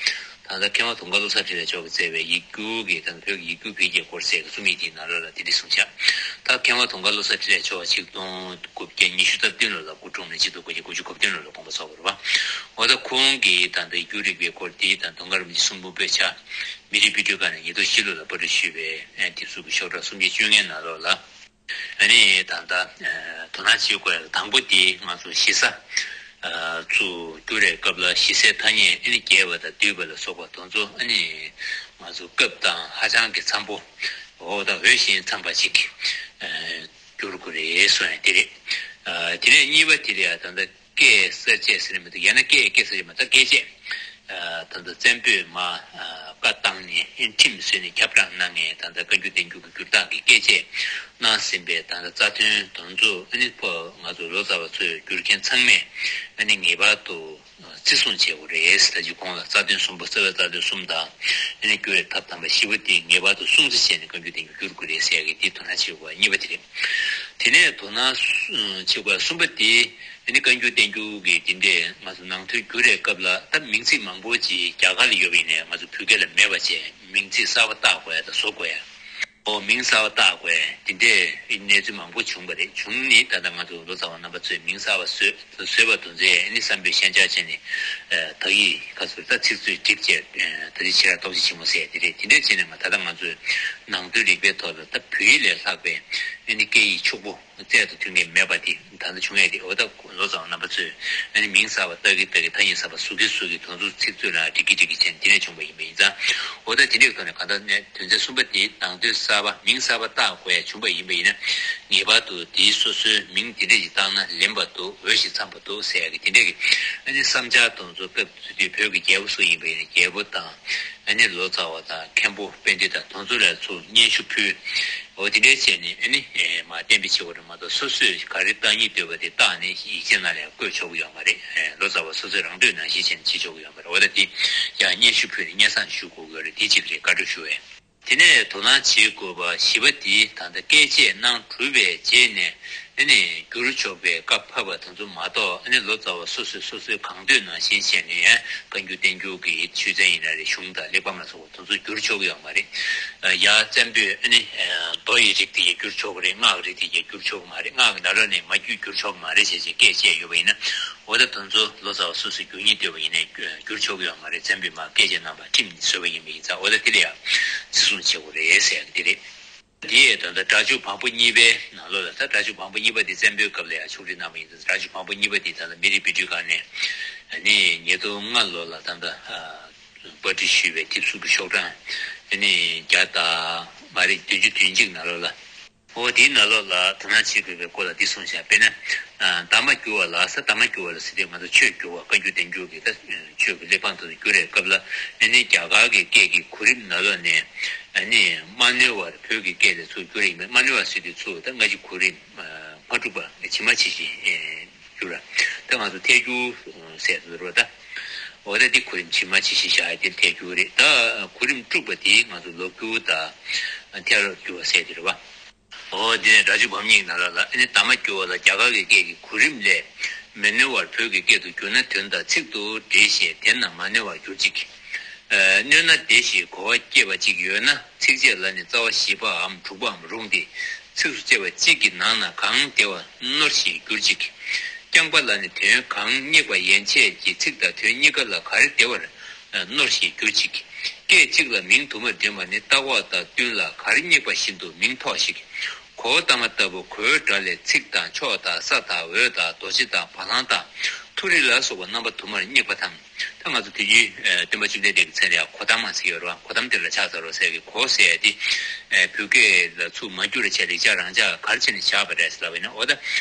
ད་ལྟ་མཁས་དབང་དུང་དཀར་བློ་བཟང་འཕྲིན་ལས་མཆོག་གིས་བསྩལ་བའི་ཡིག་སྒྱུར་གྱི་ད་བོད་ཀྱི་ཡིག་སྒྱུར་འཕེལ་རྒྱས་སྐོར་ཟེར་གི་རྩོམ་ཡིག་དེའི་ནང་ལོགས་ལ་དེ་འདྲ་གསུངས་བཞག་ད་མཁས་དབང་དུང་དཀར་བློ་བཟང་འཕྲིན་ལས་མཆོག་ཆིག་སྟོང་དགུ་བརྒྱ་ཉི་ཤུ་རྩ་བདུན་ལོ་ལ་སྐུ་འཁྲུངས་ནས་ཆིག་སྟོང་དགུ་བརྒྱ་དགུ་བཅུ་གོ་བདུན་ལོ་ལ་དགོངས་པ་རྫོགས་པ་རེད་པ། འོ་ད་ཁོང་གིས་ད་ལྟ་ཡིག་སྒྱུར་རིག་པའི་སྐོར་དེ་དང་དུང་དཀར་རིན་པོ་ཆེའི་གསུང་འབུམ་པོད་ཆ་མི་རིགས་དཔེ་སྐྲུན་ཁང་ནས་ཉིས་སྟོང་བཞི་ལོ་ལ་པར་སྐྲུན་ཞུས་པའི་དེབ་གཟུགས་ཀྱི་ཤོག་གྲངས་སུམ་བརྒྱ་བཅོ་ལྔའི་ནང་ལོགས་ལ། ཨ་ནི་ད་ལྟ་དོ་སྣང་བྱེད་དགོས་ཡག་དང་པོ་དེ་ང་ཚོ་ཞེ་ས་ཚུར་བསྒྱུར་བའི་སྐབས་ལ་ཞེ་སའི་ཐ་སྙད་ཨ་ནི་རྒྱས་པ་དང་བསྡུས་པ་ལ་སོགས་པ་དེ་ཚོ་ཨ་ནི་ང་ཚོ་སྐབས་དང་ཧ་ཅང་གི་འཚམ་པོ། འོ་ད་འོས་ཤིང་འཚམ་པ་ཅིག་བསྒྱུར་དགོས་རེད་གསུངས་ཡག་དེ་རེད། དེ་ནས་གཉིས་པ་དེ་ལ་ཡང་ད་ལྟ། སྐད་གསར་བཅད་ཟེར་ནས་མི་འདུག་ཡང་ན་སྐད་སྐད་གསར་བཅད་མ་ད་སྐད་ཆ། ད་ལྟ་བཙན་པོས་མ་བཀའ་བཏང་ནས་ཁྲིམས་བཟོས་ནས་ཁྱབ་བསྒྲགས་གནང་ངས་ད་ལྟ་བཀའ་འགྱུར་བསྟན་འགྱུར་གྱི་འགྱུར་སྟངས་ཀྱི་སྐད་ཆ་གནང་ཟིན་པའི་ད་ལྟ་རྩ་དོན་དོན་ཚོ་ཨ་ནི་ཕོ་ང་ཚོ་ལོ་ཙཱ་བ་ཚོས་བསྒྱུར་མཁན་ཚང་མས་ཨ་ནི་ངེས་པར་དུ་བརྩི་སྲུང་བྱེད་དགོས་རེད། ད་ཅི་གོང་ལ་རྩ་དོན་གསུམ་པོ་རྩ་བའི་རྩ་དོན་གསུམ་དང་ཨ་ནི་འགྱུར་བའི་ཐབས་དམ་པ་བཞི་པོ་དེ་ངེས་པར་དུ་སྲུང་བརྩི་བྱས་ནས་བཀའ་འགྱུར་བསྟན་འགྱུར་བསྒྱུར་དགོས་རེད་ཟེར་ཡ་གི་དེ་དོ་སྣང་བྱེད་དགོས་པ་གཉིས་པ་དེ་རེད། དེ་ནས་དོ་སྣང་བྱེད་དགོས་པ་གསུམ་པ་དེ། ཨ་ནི་བཀའ་འགྱུར་བསྟན་འགྱུར་གྱི་འདི་འདྲའི་ང་ཚོ་ནང་དོན་བསྒྱུར་བའི་སྐབས་ལ་ད་མིང་ཚིག་མང་པོ་ཅིག་རྒྱ་གར་ལ་ཡོད་པ་ཡིན་ནའི་ང་ཚོ་བོད་སྐད་ལ་མེད་པ་བྱས་མིང་ཚིག་གསར་པ་བཏགས་དགོས་ཡ་དང་བཟོ་དགོས་ཡ། ཨོ་མིང་གསར་པ་བཏགས་དགོས་ཡ་འདི་འདྲའི་གནས་ཚུལ་མང་པོ་བྱུང་བ་རེད། བྱུང་ནི་ད་ལྟ་ང་ཚོ་ལོ་ཙཱ་བ་རྣམ་པ་ཚོས་མིང་གསར་པ་བཟོས་བཟོས་པ་དེ་ཚོས་ཨ་ནི་བསམ་པའི་ཤན་སྦྱར་བྱས་ནས་དག་ཡིག་ཁ་ཚུར་ད་ཚིག་མཛོད་བསྒྲིགས་བྱས་ད་ལྟ་ཕྱི་ར་རྟོགས་བརྗོད་ཆེན་མོ་ཟེར་ཡ་དེ་རེད། དེ་འདྲས་བྱས་ནས་ང་ད་ལྟ་ང་ཚོས་ནང་དོན་རིག་པའི་ཐོག་ལ་ད་བོད་ཡིག་ལས་ལྷག་པའི་ཨ་ནི་སྐད་ཡིག་ཕྱུག་པོ། རྩལ་དུ་ཐོན་མཁན་མེད་པ་དེ་ད་ལྟ་བྱུང་ཡས་དེ་འོ་ད་ལོ་ཙཱ་བ་རྣམ་པ་ཚོས་ཨ་ནི་མིང་གསར་པ་བཏགས་ཀྱི་བཏགས་ཀྱི་ཐ་སྙད་གསར་པ་བཟོ་གི་བཟོ་གི་དོན་ཚོ་ཚིག་མཛོད་ལ་སྒྲིག་གི་སྒྲིག་གི་བྱས་ནས་དེ་ནས་བྱུང་བ་ཡིན་པ་ཡིན་ཙང་འོ་ད་དེ་འདྲའི་ཐོག་ནས་གང་ལྟར་ནས་དོན་ཚན་གསུམ་པ་དེ་ནང་དོན་གསར་པ་མིང་གསར་པ་བཏགས་དགོས་ཡས་བྱུང་བ་ཡིན་པ་ཡིན་ན་ངེས་པར་དུ་དེའི་སོ་སོའི་མིང་དེ་འདྲ་ཞིག་བཏགས་ན་ལེན་པ་འདུག་འོས་ཤིང་འཚམ་པ་འདུག་ཟེར་ཡ་གི་དེ་འདྲའི་གི་ཨ་ནི་བསམ་འཆར་དོན་ཚོ་སྐབས་དེ་དུས་བོད་ཀྱི་རྒྱལ་པོ་སུ་ཡིན་པ་ཡིན་ན་རྒྱལ་པོ་དང་ཨ་ནི་ལོ་ཙཱ་བ་དང་མཁན་པོ་དཔོན་སྡེ་དང་དོན་ཚོ་ལ་ཚུར་སྙན་ཞུ་ཕུལ། འོ་དེ་འདྲའི་བྱས་ནས་ཨ་ནི་མ་གཏན་འབེབས་བྱེད་དགོས་རེད་མ་གཏོགས་སོ་སོས་ག་རེ་བཏགས་སྙིང་འདོད་པ་དེ་བཏགས་ནས་ཡིག་ཆའི་ནང་ལ་བཀོད་ཆོག་གི་ཡོད་མ་རེད། ལོ་ཙཱ་བ་སོ་སོས་རང་འདོད་ནང་བཞིན་བྱས་ནས་བྱེད་ཆོག་གི་ཡོད་མ་རེད། འོ་ད་དེ་ཡང་སྙན་ཞུ་ཕུལ་ནས་སྙན་སེང་ཞུ་དགོས་ཀྱི་ཡོད་རེད། དེ་གཅིག་རེད། བཀའ་འཁྲོལ་ཞུ་བས། དེ་ནས་དོ་སྣང་བྱེད་དགོས་པ་བཞི་པ་དེ་ད་ལྟ་བཀས་བཅད་གནང་གྲུབ་པའི་རྗེས་ནས། ཨ་ནི་བསྒྱུར་ཆོག་པའི་བཀའ་ཕབ་པ་དེ་ཚོ་མ་གཏོགས་ཨ་ནི་ལོ་ཙཱ་བ་སོ་སོས་སོ་སོའི་གང་འདོད་ནང་བཞིན་བྱས་ནས་བཀའ་འགྱུར་བསྟན་འགྱུར་གྱི་ཆོས་ཚན་ཡིན་ན་རེད། གཞུང་དང་གླེགས་བམ་ལ་སོགས་པ་དེ་ཚོ་བསྒྱུར་ཆོག་གི་ཡོད་མ་རེད། ཡ་བཙན་པོས་ཨ་ནི་མདོ་ཡི་རིགས་དེ་ཡང་བསྒྱུར་ཆོག་གི་རེད། སྔགས་རིགས་དེ་ཡང་བསྒྱུར་ཆོག་གི་མ་རེད། སྔགས་ཀྱི་ནང་ལོགས་ནས་མ་བསྒྱུར་བསྒྱུར་ཆོག་གི་མ་རེད་བྱས་བྱས་བཀས་བཅད་ཡོད་པ་ཡིན་ན་འོ་ད་དེ་ཚོ་ལོ་ཙཱ་བ་སོ་སོས་བསྒྱུར་སྙིང་འདོད་པ་ཡིན་ནའི་བསྒྱུར་ཆོག་གི་ཡོད་མ་རེད། བཙན་པོས་མ་བཀས་བཅད་གནང་བ་ཁྲིམས་ནས་བཟོས་པ་ཡིན་པ་ཡིན་ཙང་འོ་ད་དེ་ལ་ཡང་བརྩི་སྲུང་བྱེད་དགོས་རེད་ཟེར་ཡ་གི་དེ་རེད། དེ་ཡས་ད་ལྟ་སྒྲ་འཇུག་བམ་པོ་གཉིས་པའི་ནང་ལོགས་ལ་ད་སྒྲ་འཇུག་བམ་པོ་གཉིས་པ་དེ་བཙན་པོའི་སྐབས་ལ་ཡང་ཕྱོགས་སྒྲིག་གནང་བ་ཡིན་ཙང་སྒྲ་འཇུག་བམ་པོ་གཉིས་པ་དེ་ད་ལྟ་མི་རིགས་དཔེ་སྐྲུན་ཁང་ནས་ཨ་ནི་ཉིས་སྟོང་ལྔ་ལོ་ལ་ད་ལྟ་པར་སྐྲུན་ཞུས་པའི་དེབ་གསུམ་གྱི་ཤོག་གྲངས་ཨ་ནི་བརྒྱ་དང་མ་རེད་བདུན་ཅུ་དོན་གཅིག་ནང་ལོགས་ལ། འོ་དེའི་ནང་ལོགས་ལ་དོ་སྣང་བྱེད་དགོས་པའི་སྐོར་ལ་འདི་གསུངས་བཞག་དཔེར་ན། ཨ་གདམས་པ་བསྒྱུར་བ་ལ་ས་གདམས་པ་བསྒྱུར་བ་ལ་ཟེར་དུས་ང་ཚོ་ཆོས་བསྒྱུར་བ་བཀའ་འགྱུར་བསྟན་འགྱུར་གྱི་ད་ཆོས་ཀྱི་གླེགས་བམ་དུ་བསྒྱུར་བའི་སྐབས་ལ་ཨ་ནི་རྒྱ་གར་གྱི་སྐད་ཀྱི་གོ་རིམ་ནང་ལོགས་ནས་ཨ་ནི་མ་ནོར་བར་བོད་ཀྱི་སྐད་ལ་ཚུར་བསྒྱུར་ཡིན་པས་མ་ནོར་བ་ཟེར་དུས་ཚུར་ད་སྔ་ཕྱི་གོ་རིམ་མ་འཁྲུགས་པ་ཇི་མ་ཇི་བཞིན་བསྒྱུར་བ་ད་ང་ཚོ་ཐད་སྒྱུར་ཟེར་དུ་རོ་ད་འོ་ད་འདི་གོ་རིམ་ཇི་མ་ཇི་བཞིན་བཞག་ཡ་དེ་ཐད་སྒྱུར་རེད། ད་གོ་རིམ་དཀྲུགས་པ་དེ་ང་ཚོ་ལོག་སྒྱུར་དང་ཐད་རོགས་བསྒྱུར་བ་ཟེར་དེ་རེད་བ། འོ་དེ་ནས་སྒྲ་འཇུག་བམ་གཉིས་ནང་ལོགས་ལ་ཨ་ནི་གདམས་པ་བསྒྱུར་བ་ལ་རྒྱ་གར་གྱི་སྐད་ཀྱི་གོ་རིམ་ལས་མི་ནོར་བར་བོད་ཀྱི་སྐད་དུ་བསྒྱུར་ན་དོན་དང་ཚིག་ཏུ་འགྲེལ་ཞེས་དེ་རྣམས་མ་ནོར་བར་གྱུར་ཅིག་ཨ་གནོད་ན་བདེ་ཞེས་གོ་བ་སྐྱེས་པ་ཅིག་ཡོད་ན་ཚིགས་བཅད་ལ་ནི་རྩ་བ་བཞི་པའམ་དྲུག་པའམ་རུང་སྟེ་ཚིགས་སུ་བཅད་པ་གཅིག་གི་ནང་ན་གང་བདེ་བར་ནོར་ཞེས་བསྒྱུར་ཅིག་རྐྱང་པ་ལ་ནི་དོན་གང་སྙེགས་པ་ཡན་ཆད་ཀྱི་ཚིག་དང་དོན་གཉིས་ཀ་ལ་ག་རེ་བདེ་བར་ནོར་ཞེས་གྱུར་ཅིག་སྐད་ཅིག་ལ་མིང་དུ་མར་འདྲེན་པ་ནི་རྟགས་འོག་དང་བསྟུན་ལ་གར་སྙེགས་པ་བཞིན་དུ་མིང་ཐོགས་ཤིག་གོ་བོ་ལྟ་མ་ལྟ་བུ་གོའི་སྒྲ་ལས་ཚིག་དང་ཕྱོགས་དང་ས་དང་འོད་དང་རྡོ་རྗེ་དང་བ་ལང་དང་མཐོ་རིས་ལ་སོགས་པ་རྣམ་པ་དུ་མར་སྙེགས་པ་དང་། ད་ང་ཚོ་དེ་རྒྱུའི་སྟོན་པ་བཅོམ་ལྡན་འདས་ཀྱི་མཚན་ལ་ཡང་གོ་ཏམ་ཟེར་ཡོད་རེད་བ། གོ་ཏམ་དེ་ལ་ཕྱག་འཚལ་ལོ་ཟེར་གི་གོ་ཟེར་ཡ་དེ་བོད་སྐད་ལ་ཚུར་མ་བསྒྱུར་བྱས་ལེགས་སྦྱར་རང་འཇགས་གར་བྱས་ནས་བཞག་པ་རེད་ཟེར་ལབ་པ་ཡིན་ན་འོ་ད།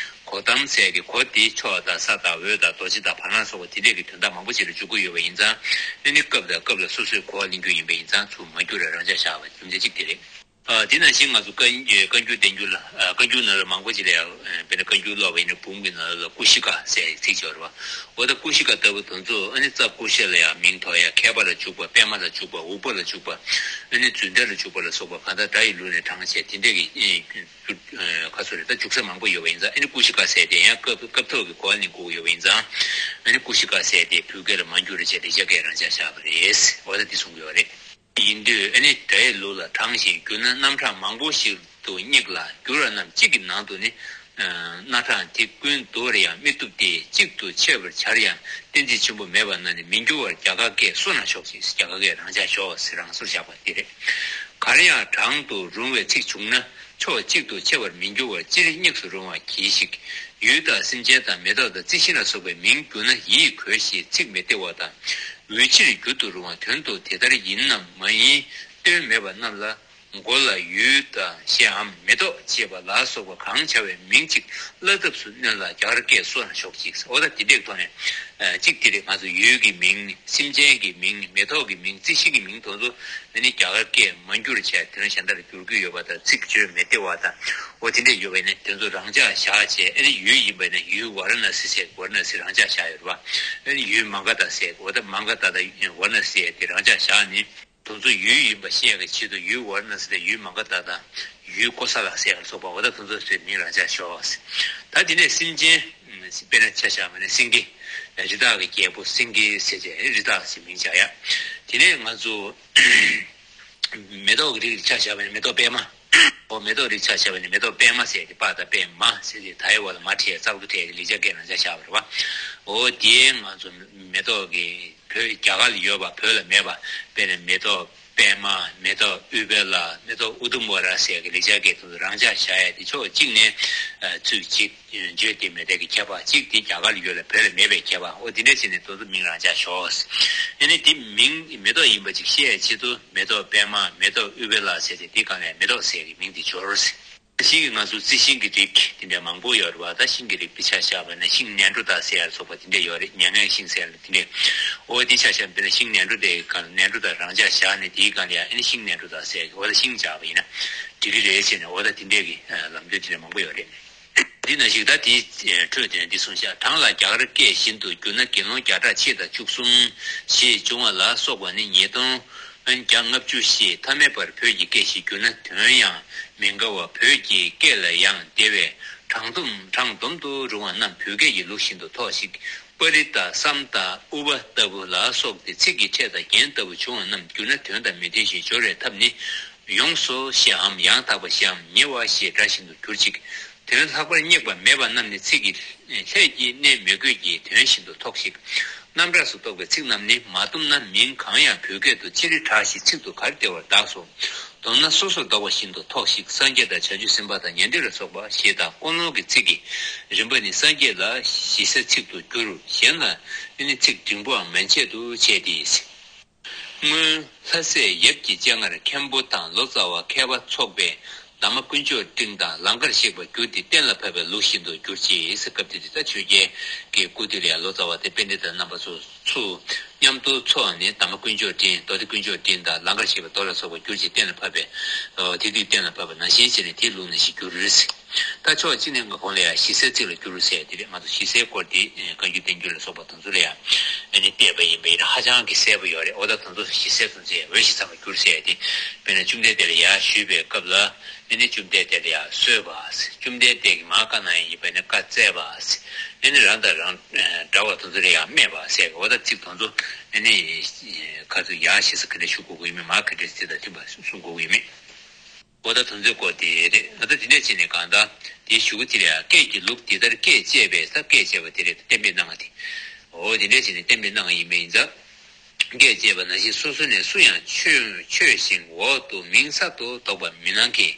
གོ་ཏམ་ཟེར་གྱི་གོ་དེ་ཕྱོགས་དང་ས་དང་འོད་དང་རྡོ་རྗེ་དང་བ་ལང་སོགས་པ་དེ་འདྲས་ཀྱི་དོན་དག་མང་པོ་ཅིག་ལ་འཇུག་གི་ཡོད་པ་ཡིན་ཙང་། ཨ་ནི་སྐབས་དང་སྐབས་ལ་སོ་སོའི་གོ་བ་ལེན་རྒྱུ་ཡིན་པ་ཡིན་ཙང་ཚུར་མ་བསྒྱུར་རང་འཇགས་བཞག་པ་རྒྱུ་མཚན་གཅིག་དེ་རེད། ཨ་དེ་ནང་བཞིན་ང་ཚོ་བཀའ་བཀའ་འགྱུར་བསྟན་འགྱུར་ལ་ཨ་བཀའ་འགྱུར་ནང་ལ་མང་པོ་ཅིག་ལ་ཡང་དཔེར་ན་བཀའ་འགྱུར་ཀློག་པ་ཡིན་ན་འབུམ་གྱི་ནང་ལ་ཀུ་ཤི་ཀ་ཟེར་ཚིག་ཅིག་ཡོད་རེད་བ། འོ་ད་ཀུ་ཤི་ཀ་ལྟ་བུ་དེ་ཚོ་ཨ་ནི་རྩ་ཀུ་ཤ་ལ་ཡང་མིང་ཐོགས་ཡ་མཁས་པ་ལ་འཇུག་པ་པད་མ་ལ་འཇུག་པ་འུག་པ་ལ་འཇུག་པ་ཨ་ནི་རྫུན་ཟླ་ལ་འཇུག་པ་ལ་སོགས་པ་གང་ལྟར་སྒྲ་ཡི་ལུགས་ནས་དྲངས་བྱས་དེ་འདྲས་ཀྱི། ཁ་སོ་རེད་ད་འཇུག་ས་མང་པོ་ཡོད་པ་ཡིན་ཙང་ཨ་ནི་ཀུ་ཤི་ཀ་ཟེར་དེ་ཡང་སྐབས་སྐབས་ཐོག་གི་གོ་བ་ལེན་དགོས་ཀྱི་ཡོད་པ་ཡིན་ཙང་ཨ་ནི་ཀུ་ཤི་ཀ་ཟེར་དེ་བོད་སྐད་ལ་མ་འགྱུར་རེ་བྱས་ལེགས་སྦྱར་སྐད་རང་འཇགས་བཞག་པ་རེད། འོ་ད་འདི་གསུང་གི་ཡོད་རེད། ཡིན་དུས་ཨ་ནི་སྒྲ་ཡི་ལུགས་ལ་དྲངས་ཤིང་བསྒྱུར་ན་རྣམ་གྲངས་མང་པོ་ཞིག་ཏུ་སྙེགས་ལ་བསྒྱུར་བ་རྣམས་གཅིག་གི་ནང་དུ་ནི། སྣ་གྲངས་དེ་ཀུན་བསྡུ་བར་ཡང་མི་བཏུབ་སྟེ་གཅིག་ཏུ་ཕྱེ་བར་བྱར་ཡང་གཏན་ཚིགས་ཆེན་པོ་མེད་པ་ན་ནི་མི་འགྱུར་བར་རྒྱ་གར་སྐད་སུ་ན་ཞོག་ཅིང་རྒྱ་གར་སྐད་རང་འཇགས་ཞོག་ཟེར་རང་སོར་བཞག་པ་འདི་རེད། གར་ཡང་གྲངས་དུ་རུང་བའི་ཚིག་བྱུང་ན་ཕྱོགས་གཅིག་ཏུ་ཕྱེ་བར་མི་འགྱུར་བར་སྤྱིར་སྙེགས་སུ་རུང་བ་གྱིས་ཤིག་ཡུལ་དང་སེམས་ཅན་དང་མེ་ཏོག་དང་རྩི་ཤིང་ལ་སོགས་པའི་མིང་བསྒྱུར་ན་ཡིད་གོས་ཤིང་ཚིག་མི་བདེ་བ་དང་། འོས་ཕྱིར་འགྱུར་དུ་རུང་བ་དོན་དུ་དེ་ལྟར་ཡིན་ནམ་མ་ཡིན་སྟོན་མེད་པ་རྣམས་ལ། མགོ་ལ་ཡུལ་དང་ཞེའམ་མེ་ཏོག་ཅེས་པ་ལ་སོགས་པ་གང་བྱ་བའི་མིང་གཅིག་བླ་ཐབས་སུ་གནོན་ལ་རྒྱ་གར་སྐད་སུའང་ཞོག་ཅིག་འོ་ད་དེ་འདྲའི་ཐོག་ནས་གཅིག་དེ་རེད། ང་ཚོ་ཡུལ་གྱི་མིང་ནི་སེམས་ཅན་གྱི་མིང་ནི་མེ་ཏོག་གི་མིང་རྩི་ཤིང་གི་མིང་དེ་ཚོ་ནི་རྒྱ་གར་སྐད་མ་འགྱུར་བྱས་དེ་རིང་གཞན་དག་ལ་བསྒྱུར་གྱི་ཡོད་པ་དང་ཚིག་བརྗོད་མི་བདེ་བ་དང་འོ་དེ་འདྲ་ཡོད་པ་ཡིན་ན་དེ་ཚོ་རང་འཇགས་བཞག་བྱས། ཨ་ནི་ཡུལ་ཡིན་པ་ཡིན་ན་ཡུལ་ཝཱ་ར་ཎ་སི་ཟེར། ཝཱ་ར་ཎ་སི་རང་འཇགས་བཞག་ཡོད་རེད་པ། ཨ་ནི་ཡུལ་མ་ག་དྷ་ཟེར། འོ་ད་མ་ག་དྷ་དང་ཝཱ་ར་ཎ་སི་ཟེར་དེ་རང་འཇགས་བཞག་ནི། དེ་ཚོ་ཡུལ་ཡིན་པ་ཤེས་ཡག་གི་ཆེད་དུ་ཡུལ་ཝཱ་ར་ཎ་སི་དང་ཡུལ་མ་ག་དྷ་དང་ཡུལ་ཀོ་ས་ལ་ཟེར་ཡག་ལ་སོགས་པ་འོ་ད་དེ་ཚོ་ཟེར་མིང་རང་འཇགས་ཤོག་ད་དེ་ནས་སེམས་ཅན། དཔེར་ན་ཆ་བཞག་པ་ནི་སེང་གེ། རི་དྭགས་ཀྱི་རྒྱལ་པོ་སེང་གེ་ཟེར་བྱས་རི་དྭགས་ཟེར་མིང་བྱ་ཡག་དེ་ནས་ང་ཚོ་མེ་ཏོག་གི་རིགས་ཆ་བཞག་པ་ནི་མེ་ཏོག་པད་མ། འོ་མེ་ཏོག་རིགས་ཆ་བཞག་པ་ནི་མེ་ཏོག་པད་མ་ཟེར་ཏེ་པ་དང་པད་མ་ཟེར་ཏེ་ད་ཡི་བ་ལ་མ་བྲིས་ཙག་ཏུ་བྲིས་ཏེ་ལི་ཅག་སྐད་ནང་ཆ་བཞག་པ་རེད་བ། འོ་དེ་ང་ཚོ་མེ་ཏོག་གི་བོད་རྒྱ་གར་ལ་ཡོད་པ་བོད་ལ་མེད་པ། དཔེར་ན་མེ་ཏོག་པད་མ། མེ་ཏོག་ཨུཏྤ་ལ། མེ་ཏོག་ཨུ་དུམ་ཝ་ར་ཟེར་གི་ལེགས་སྦྱར་སྐད་དུ་རང་འཇགས་བཞག་ཡ་དེ་ཕྱོགས་གཅིག་ནས་ཚིག་གཅིག་བརྗོད་དེ་མེད་པའི་གི་ཁྱད་པར་གཅིག་དེ་རྒྱ་གར་ལ་ཡོད་ལ་བོད་ལ་མེད་པའི་ཁྱད་པར། འོ་དེ་འདྲ་བྱས་ནས་དེ་ཚོ་མིང་རང་འཇགས་ཤོག་ཨ་ནི་དེ་མིང་མེ་ཏོག་ཡིན་པ་ཅིག་ཤེས་ཡ་ཆེད་དུ་མེ་ཏོག་པད་མ། མེ་ཏོག་ཨུཏྤ་ལ་ཟེར་ཏེ་དེ་གང་ལས་མེ་ཏོག་ཟེར་གི་མིང་དེ་འབྱོར། ཤིང་གི་ང་ཚོ་རྩི་ཤིང་གི་རིགས་དེ་འདྲ་མང་པོ་ཡོད་རེད་བ། ད་ཤིང་གི་རིགས་དེ་ཆ་བཞག་པ་ན་ཤིང་ནས་འབྲུ་དང་ཟེར་ཡ་སོགས་པ་དེ་འདྲ་ཡོད་རེད། མྱ་ངན་ཤིང་ཟེར་ཡ་དེ་འདྲ། འོ་དེ་ཆ་བཞག་པ་ན་ཤིང་ནས་འབྲུ་དེ་གང་ནས་འབྲུ་དང་རང་འཇགས་བཞག་ནས་དེའི་སྒང་ལ་ཡ་ཨ་ནི་ཤིང་ནས་འབྲུ་དང་ཟེར་གི་འོ་ད་ཤིང་བྱ་བ་ཡིན་ན་འགྲིག་གི་རེད་ཟེར་ནས་འོ་ད་དེ་འདྲའི་གི་ལམ་སྟོན་དེ་འདྲ་མང་པོ་ཡོད་རེད། འདི་ན་ཞིག་ད་དེའི་འཕྲོས་དེ་ནས་འདི་གསུངས་ཤག་གྲངས་ལ་རྒྱ་གར་སྐད་བཞིན་དུ་བསྒྱུར་ན་དགེ་སློང་བརྒྱ་ཕྲག་ཕྱེད་དང་བཅུ་གསུམ་ཞེས་འབྱུང་བ་ལ་སོགས་པ་ནི་ཉིས་སྟོང་བརྒྱ་ལྔ་བཅུ་ཞེས་ཐ་མལ་པར་བོད་ཀྱི་སྐད་ཞིག་བསྒྱུར་ན་དོན་ཡང་མི་འགལ་བ། བོད་ཀྱི་སྐད་ལ་ཡང་དེ་བས་གྲངས་བསྡོམས་གྲངས་བསྡོམ་དུ་རུང་བ་རྣམས་བོད་སྐད་ཀྱི་ལུགས་བཞིན་དུ་ཐོགས་ཤིག་པ་རི་དང་སམ་དང་ཨུ་བ་ལྟ་བུ་ལ་སོགས་ཏེ་ཚིག་གི་ཕྲད་དང་རྒྱན་ལྟ་བུ་བྱུང་བ་རྣམས་བསྒྱུར་ན་དོན་དང་མི་མཐུན་ཞེས་སྦྱོར་བའི་ཐབས་ནི། ཡོངས་སུ་ཞེའམ་ཡང་དག་པ་ཞེའམ་ཉེ་བ་ཞེས་སྒྲ་བཞིན་དུ་བསྒྱུར་ཅིག་དོན་ལྷག་པར་སྙེགས་པ་མེད་པ་རྣམས་ནི་ཚིག་གི་ལྷད་ཀྱིས་གནས་མི་དགོས་ཀྱི་དོན་བཞིན་དུ་ཐོགས་ཤིག་རྣམ་གྲངས་སུ་གཏོགས་པའི་ཚིག་རྣམས་ནི་མ་བསྡོམས་ན་མིང་གང་ཡང་བོད་སྐད་དུ་སྤྱིར་གྲགས་ཤིང་ཚིག་ཏུ་ག་རེ་བདེ་བར་གདགས་སོ། བསྡོམས་ན་སོ་སོར་བཟློག་པ་བཞིན་དུ་ཐོགས་ཤིག་སངས་རྒྱས་དང་བྱང་ཆུབ་སེམས་དཔའ་དང་ཉན་ཐོས་ལ་སོགས་པ་ཞེས་དང་ཀུན་སློང་གི་ཚིག་གི་རིམ་པ་ནི་སངས་རྒྱས་ལ་གཞི་སའི་ཚིག་ཏུ་བསྒྱུར། གཞན་ལ་ནི་ཚིག་འབྲིང་པོའམ་མན་ཆད་དུ་བྱས་ཏེ། སྔོན་ལྷ་སྲས་ཡབ་ཀྱི་སྤྱན་སྔར་མཁན་པོ་དང་ལོ་ཙཱ་བ་མཁས་པ་ཚོགས་པས་གདམས་ངག་དཀོན་མཆོག་སྤྲིན་དང་ལང་ཀར་གཤེགས་པ་བསྒྱུར་ཏེ་གཏན་ལ་ཕབ་པའི་ལུགས་བཞིན་དུ་བསྒྱུར་ཅིག་སྐབས་དེ་དུས་ད་ཆོས་རྒྱལ་གྱི་སྐུ་དུས་ལ་ཡང་ལོ་ཙཱ་བ་དེ་པཎྜི་ཏ་རྣམ་པ་ཚོ་ཚུར་མཉམ་དུ་འཚོགས་ནས་གདམས་ངག་དཀོན་མཆོག་སྤྲིན། མདོ་སྡེ་དཀོན་མཆོག་སྤྲིན་དང་ལང་ཀར་གཤེགས་པའི་མདོ་ལ་སོགས་པ་བསྒྱུར་ཅིག་གཏན་ལ་ཕབ་པའི་དེ་དུས་གཏན་ལ་ཕབ་པ་ནང་བཞིན་བྱས་ནས་དེའི་ལུགས་ནང་བཞིན་བསྒྱུར། ད་ཕྱོགས་གཅིག་ནས་ང་གོང་ལ་ཡང་གཞི་སའི་ཚིག་ལ་བསྒྱུར་ཟེར་དེ་རེད། ང་ཚོ་གཞི་སའི་སྐོར་དེ་བཀའ་འགྱུར་བསྟན་འགྱུར་ལ་སོགས་པ་དེ་ཚོ་ལ་ཡང་ཨ་ནི་བལྟས་པ་ཡིན་པ་ཡིན་ན་ཧ་ཅང་གི་གསལ་པོ་ཡོད་རེད། འོ་ད་དེ་ཚོ་གཞི་སའི་དེ་ཚོ་ཡང་འོས་ཤིང་འཚམ་པར་བསྒྱུར་ཟེར་ཏེ། དཔེར་ན་བཅོམ་ལྡན་འདས་ལ་ཡར་ཞུས་པའི་སྐབས་ལ་ཨ་ནི་བཅོམ་ལྡན་འདས་ལ་ཡར་གསོལ་བ། བཅོམ་ལྡན་འདས་ཀྱིས་མར་བཀའ་གནང་ཡ་ཡིན་པ་ཡིན་ན་བཀའ་སྩལ་བ། ཨ་ནི་རང་དང་རང་འདྲ་བ་དེ་ཚོ་ལ་ཡང་སྨྲས་པ་ཟེར་གི་འོ་ད་ཚིག་དེ་ཚོ་ཨ་ནི་ཁ་ཚུར་ཡར་གཞི་ས་ག་འདྲ་ཞུ་དགོས་ཀྱི་ཡོད་མེད་མར་ག་འདྲ་ཚིག་དང་མཐུན་པ་གསུང་དགོས་ཀྱི་ཡོད་མེད། འོ་ད་དོན་ཚན་སྐོར་དེ་རེད། ད་ལྟ་དེ་འདྲ་བྱས་ནས་གང་ལྟར་དེའི་གཞུག་གུ་དེ་ལ་ཡང་སྐད་ཀྱི་ལུགས་འདི་ལྟར་སྐད་ཅེས་པས་ད་སྐད་ཅེས་པ་དེ་རེད། གཏན་འབེབས་གནང་བ་དེ། འོ་དེ་འདྲ་བྱས་ནས་གཏན་འབེབས་གནང་བ་ཡིན་པ་ཡིན་ཙང་། སྐད་ཅེས་པ་ནང་བཞིན་སོ་སོ་ནས་སུ་ཡང་ཆོས་ཆོས་ཤིང་འོག་ཏུ་མིང་གསར་དུ་འདོགས་པ་མི་སྣང་གི།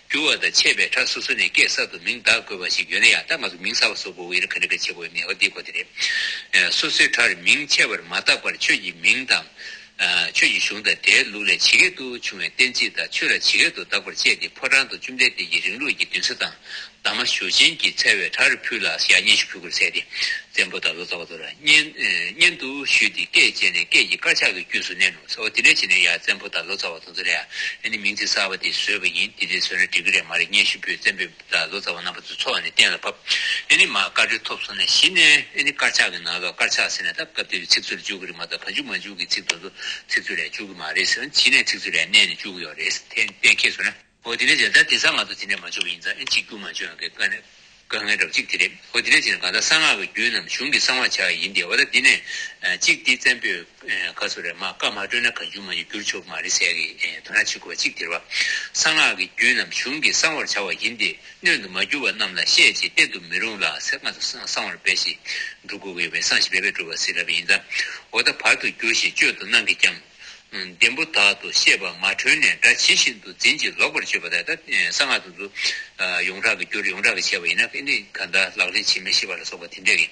འགྱུར་བ་དང་ཆད་པའི་སྒྲ་སོ་སོ་ནས་སྐད་གསར་དུ་མིང་གདགས་དགོས་པ་ཞིག་ཡོད་ན་ཡང་ད་ང་ཚོ་མིང་གསར་པ་བཟོ་དགོས་ཀྱི་ཡོད་ན་ག་འདྲ་ག་བྱེད་དགོས་ཡོད་མེད་འོ་དེའི་སྐོར་དེ་རེད། སོ་སོའི་སྒྲར་མིང་ཆད་པར་མ་བཏགས་པར་ཆོས་ཀྱི་མིང་དང་། ཆོས་ཀྱི་གཞུང་དང་དེའི་ལུགས་ལས་ཇི་སྐད་དུ་བྱུང་བའི་གཏན་ཚིགས་དང་ཆོས་ལ་ཇི་སྐད་དུ་གདགས་པར་བྱས་ཏེ་ཕོ་བྲང་དུ་བཅོམ་ལྡན་འདས་ཀྱི་རིང་ལུགས་ཀྱི་འདུན་ས་དང་གདམས་ངག་ཞུ་ཆེན་གྱི་འཚལ་བའི་གྲྭ་རུ་ཕུལ་ལ་ཡང་སྙན་ཞུ་ཕུལ་དགོས་ཟེར་ཏེ། བཙན་པོ་དང་ལོ་ཙཱ་བ་ཚོ་ལ་སྙན་སྙན་དུ་ཞུས་ཏེ་སྐད་བཅད་ནས་སྐད་ཀྱི་དཀར་ཆག་གི་དཀྱུས་སུ་མནན་ནོ། འོ་དེ་འདྲ་བྱས་ནས་ཡང་བཙན་པོ་དང་ལོ་ཙཱ་བ་དེ་ཚོ་ལ་ཡང་ཨ་ནི་མིང་ཚིག་གསར་པ་དེ་བཟོས་པ་ཡིན། དེ་འདྲ་བཟོས་ན་འགྲིག་གི་རེད་མ་རེད་སྙན་ཞུ་ཕུལ། བཙན་པོ་དང་ལོ་ཙཱ་བ་རྣམ་པ་ཚོ་ཚོགས་ནས་གཏན་ལ་ཕབ། ཨ་ནི་མར་བཀའ་འཁྲོལ་ཐོབ་སོང་ནས་གཞི་ནས་ཨ་ནི་དཀར་ཆག་གི་ནང་ལོགས་དཀར་ཆག་ཟེར་ནས་ད་སྐབས་དེ་དུས་ཚིག་མཛོད་ལ་འཇུག་གི་རེད་མ་གཏོགས་གང་བྱུང་མང་བྱུང་གི་ཚིག་དེ་ཚོ་ཚིག་མཛོད་ལ་འཇུག་གི་མ་རེད་ཟེར། གཞི་ནས་ཚིག་མཛོད་ལ་གནས་ནས་འཇུག་གི་ཡོད་རེད་ཟེར་གཏན་གཏན་འཁེལ་སོང་ན། འོ་དེ་འདྲ་བྱས་ད་དེང་སང་ང་ཚོ་དེ་འདྲ་མ་བྱུང་བ་ཡིན་ཙང་ཨ་ནི་གཅིག་གྱུར་མ་བྱུང་ཡང་གི་དཀའ་ངལ་དཀའ་ངལ་འདྲ་བོ་གཅིག་དེ་རེད། འོ་དེ་འདྲ་བྱས་ན་གང་ལྟར་གསང་སྔགས་ཀྱི་རྒྱུན་རྣམས་གཞུང་གིས་གསང་བར་བྱ་བ་ཡིན་ཏེ་འོ་ད་འདི་ནས་གཅིག་འདི་བཙན་པོས་ག་ཚོད་རེད་མ་བཀའ་མ་གྲོལ་ན་གང་བྱུང་མང་བྱུང་བསྒྱུར་ཆོག་གི་མ་རེད་ཟེར་གི་དོ་སྣང་བྱེད་དགོས་པ་གཅིག་དེ་རེད་བ། གསང་སྔགས་ཀྱི་རྒྱུན་རྣམས་གཞུང་གིས་གསང་བར་བྱ་བ་ཡིན་ཏེ། སྣོད་དུ་མ་གྱུར་པ་རྣམས་ལ་བཤད་ཅིང་བསྟན་དུ་མི་རུང་ལ་ཟེར། ང་ཚོ་གསང་བར་འབད་ཞིང་སྒྲུབ་དགོས་ཀྱི་ཡོད་པས་གསང་ཞིང་འབད་པས་སྒྲུབ་པ་ཟེར་ལབ་པ་ཡིན་ཙང་། འོ་ད་བར་དུ་བསྒྱུར་ཞིང་གཅོད་དུ་གནང་གིས་ཀྱང་། ལྡེམ་པོ་དག་ཏུ་ཤེས་པ་མ་གྲོལ་ནས་སྒྲ་ཇི་བཞིན་དུ་འཛིན་ཅིང་ལོག་པར་སྤྱོད་པ་དང་། ད་གསང་སྔགས་དེ་ཚོ་ཡོངས་གྲགས་ཀྱི་འགྱུར་ཡོངས་གྲགས་ཀྱི་བྱས་པ་ཡིན་ན་ཨེ་ནི་གང་ལྟར་ལག་ལེན་བྱེད་མི་ཤེས་པ་ལ་སོགས་པ་དེ་འདྲ་གི་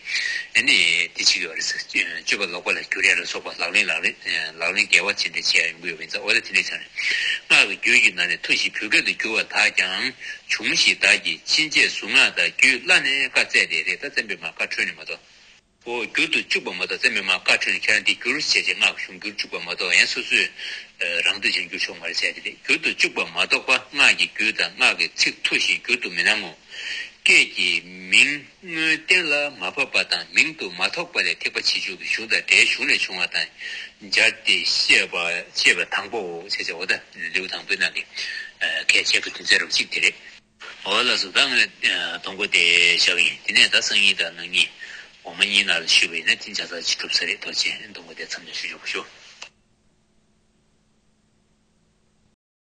ཨེ་ནི་དེ་བྱེད་ཀྱི་ཡོད་རེད་ཟེར། སྤྱོད་པ་ལོག་པ་ལ་སྒྱུར་ཡ་ལ་སོགས་པ་ལག་ལེན་ལག་ལེན་ལག་ལེན་འགལ་བ་དེ་འདྲ་བྱེད་ཡ་ཡོང་གི་ཡོད་པ་ཡིན་ཙང་། འོ་ད་དེ་འདྲ་ཆགས་ནས་སྔགས་ཀྱི་རྒྱུད་ཀྱི་ནང་ནས་མཐུ་ཞིང་བུ་སྐལ་དུ་གྱུར་པ་དག་ཀྱང་འབྱུང་ཞིང་བདག་གིས་ཕྱིན་ཆད་གཟུངས་སྔགས་དང་རྒྱུད་བླ་ནས་བཀའ་སྩལ་ཏེ་རེད། ད་བཙན་པོའི་མ་བཀའ་འཁྲོལ་ནས་མ་གཏོགས། ཨོ་བསྒྱུར་དུ་བཅུག་པ་མ་གཏོགས། བཙན་པོའི་མ་བཀའ་འཁྲོལ་ནས་ཁྱེད་རང་འདི་བསྒྱུར་བྱས་རྗེས་སྔགས་གཞུང་བསྒྱུར་བཅུག་པ་མ་གཏོགས་ཡང་སོ་སོས་ཨ་རང་འདོད་བྱས་བསྒྱུར་ཆོག་མ་རེད་བྱས་ཏེ་རེད། བསྒྱུར་དུ་བཅུག་པ་མ་གཏོགས་པ། སྔགས་ཀྱི་རྒྱུད་དང་སྔགས་ཀྱི་ཚིག་མཐུ་ཞིང་བསྒྱུར་དུ་མི་གནང་ངོ་། སྐད་ཀྱི་མིང་དངོས་གཏན་ལ་མ་ཕབ་པ་དང་མིང་དུ་མ་ཐོགས་པ་ལས་ཐེག་པ་ཆེ་ཆུང་གི་གཞུང་དང་འགྲེལ་གཞུང་ལས་བྱུང་བ་དང་སྦྱར་ཏེ་བཤད་པ་བཤད་པ་དང་པོའོ་ཞེས་བྱ་བ། ད་ལེའུ་དང་པོའི་ནང་གི་ཨ་ཁས་འཆེ་གི་དོན་ཚན་རབ་གཅིག་དེ་རེད། འོ་ལགས་སོ། ད་ངས་ཨ་དང་པོ་དེ་བཞག་ཡིན། དེ་ནས་ད་སང་ཉིན་དང་གནངས་ཉིན་འོག་མ་གཉིས་ནང་ལ་ཞུས་པ་ཡིན་ན་དེ་ཆ་ཚང་ཅིག་གྲུབ་ས་རེད། ཐུགས་རྗེ་ཆེ། དང་པོ་དེ་མཚམས་འཇོག་ཞུ་ཆོག་ཞུ།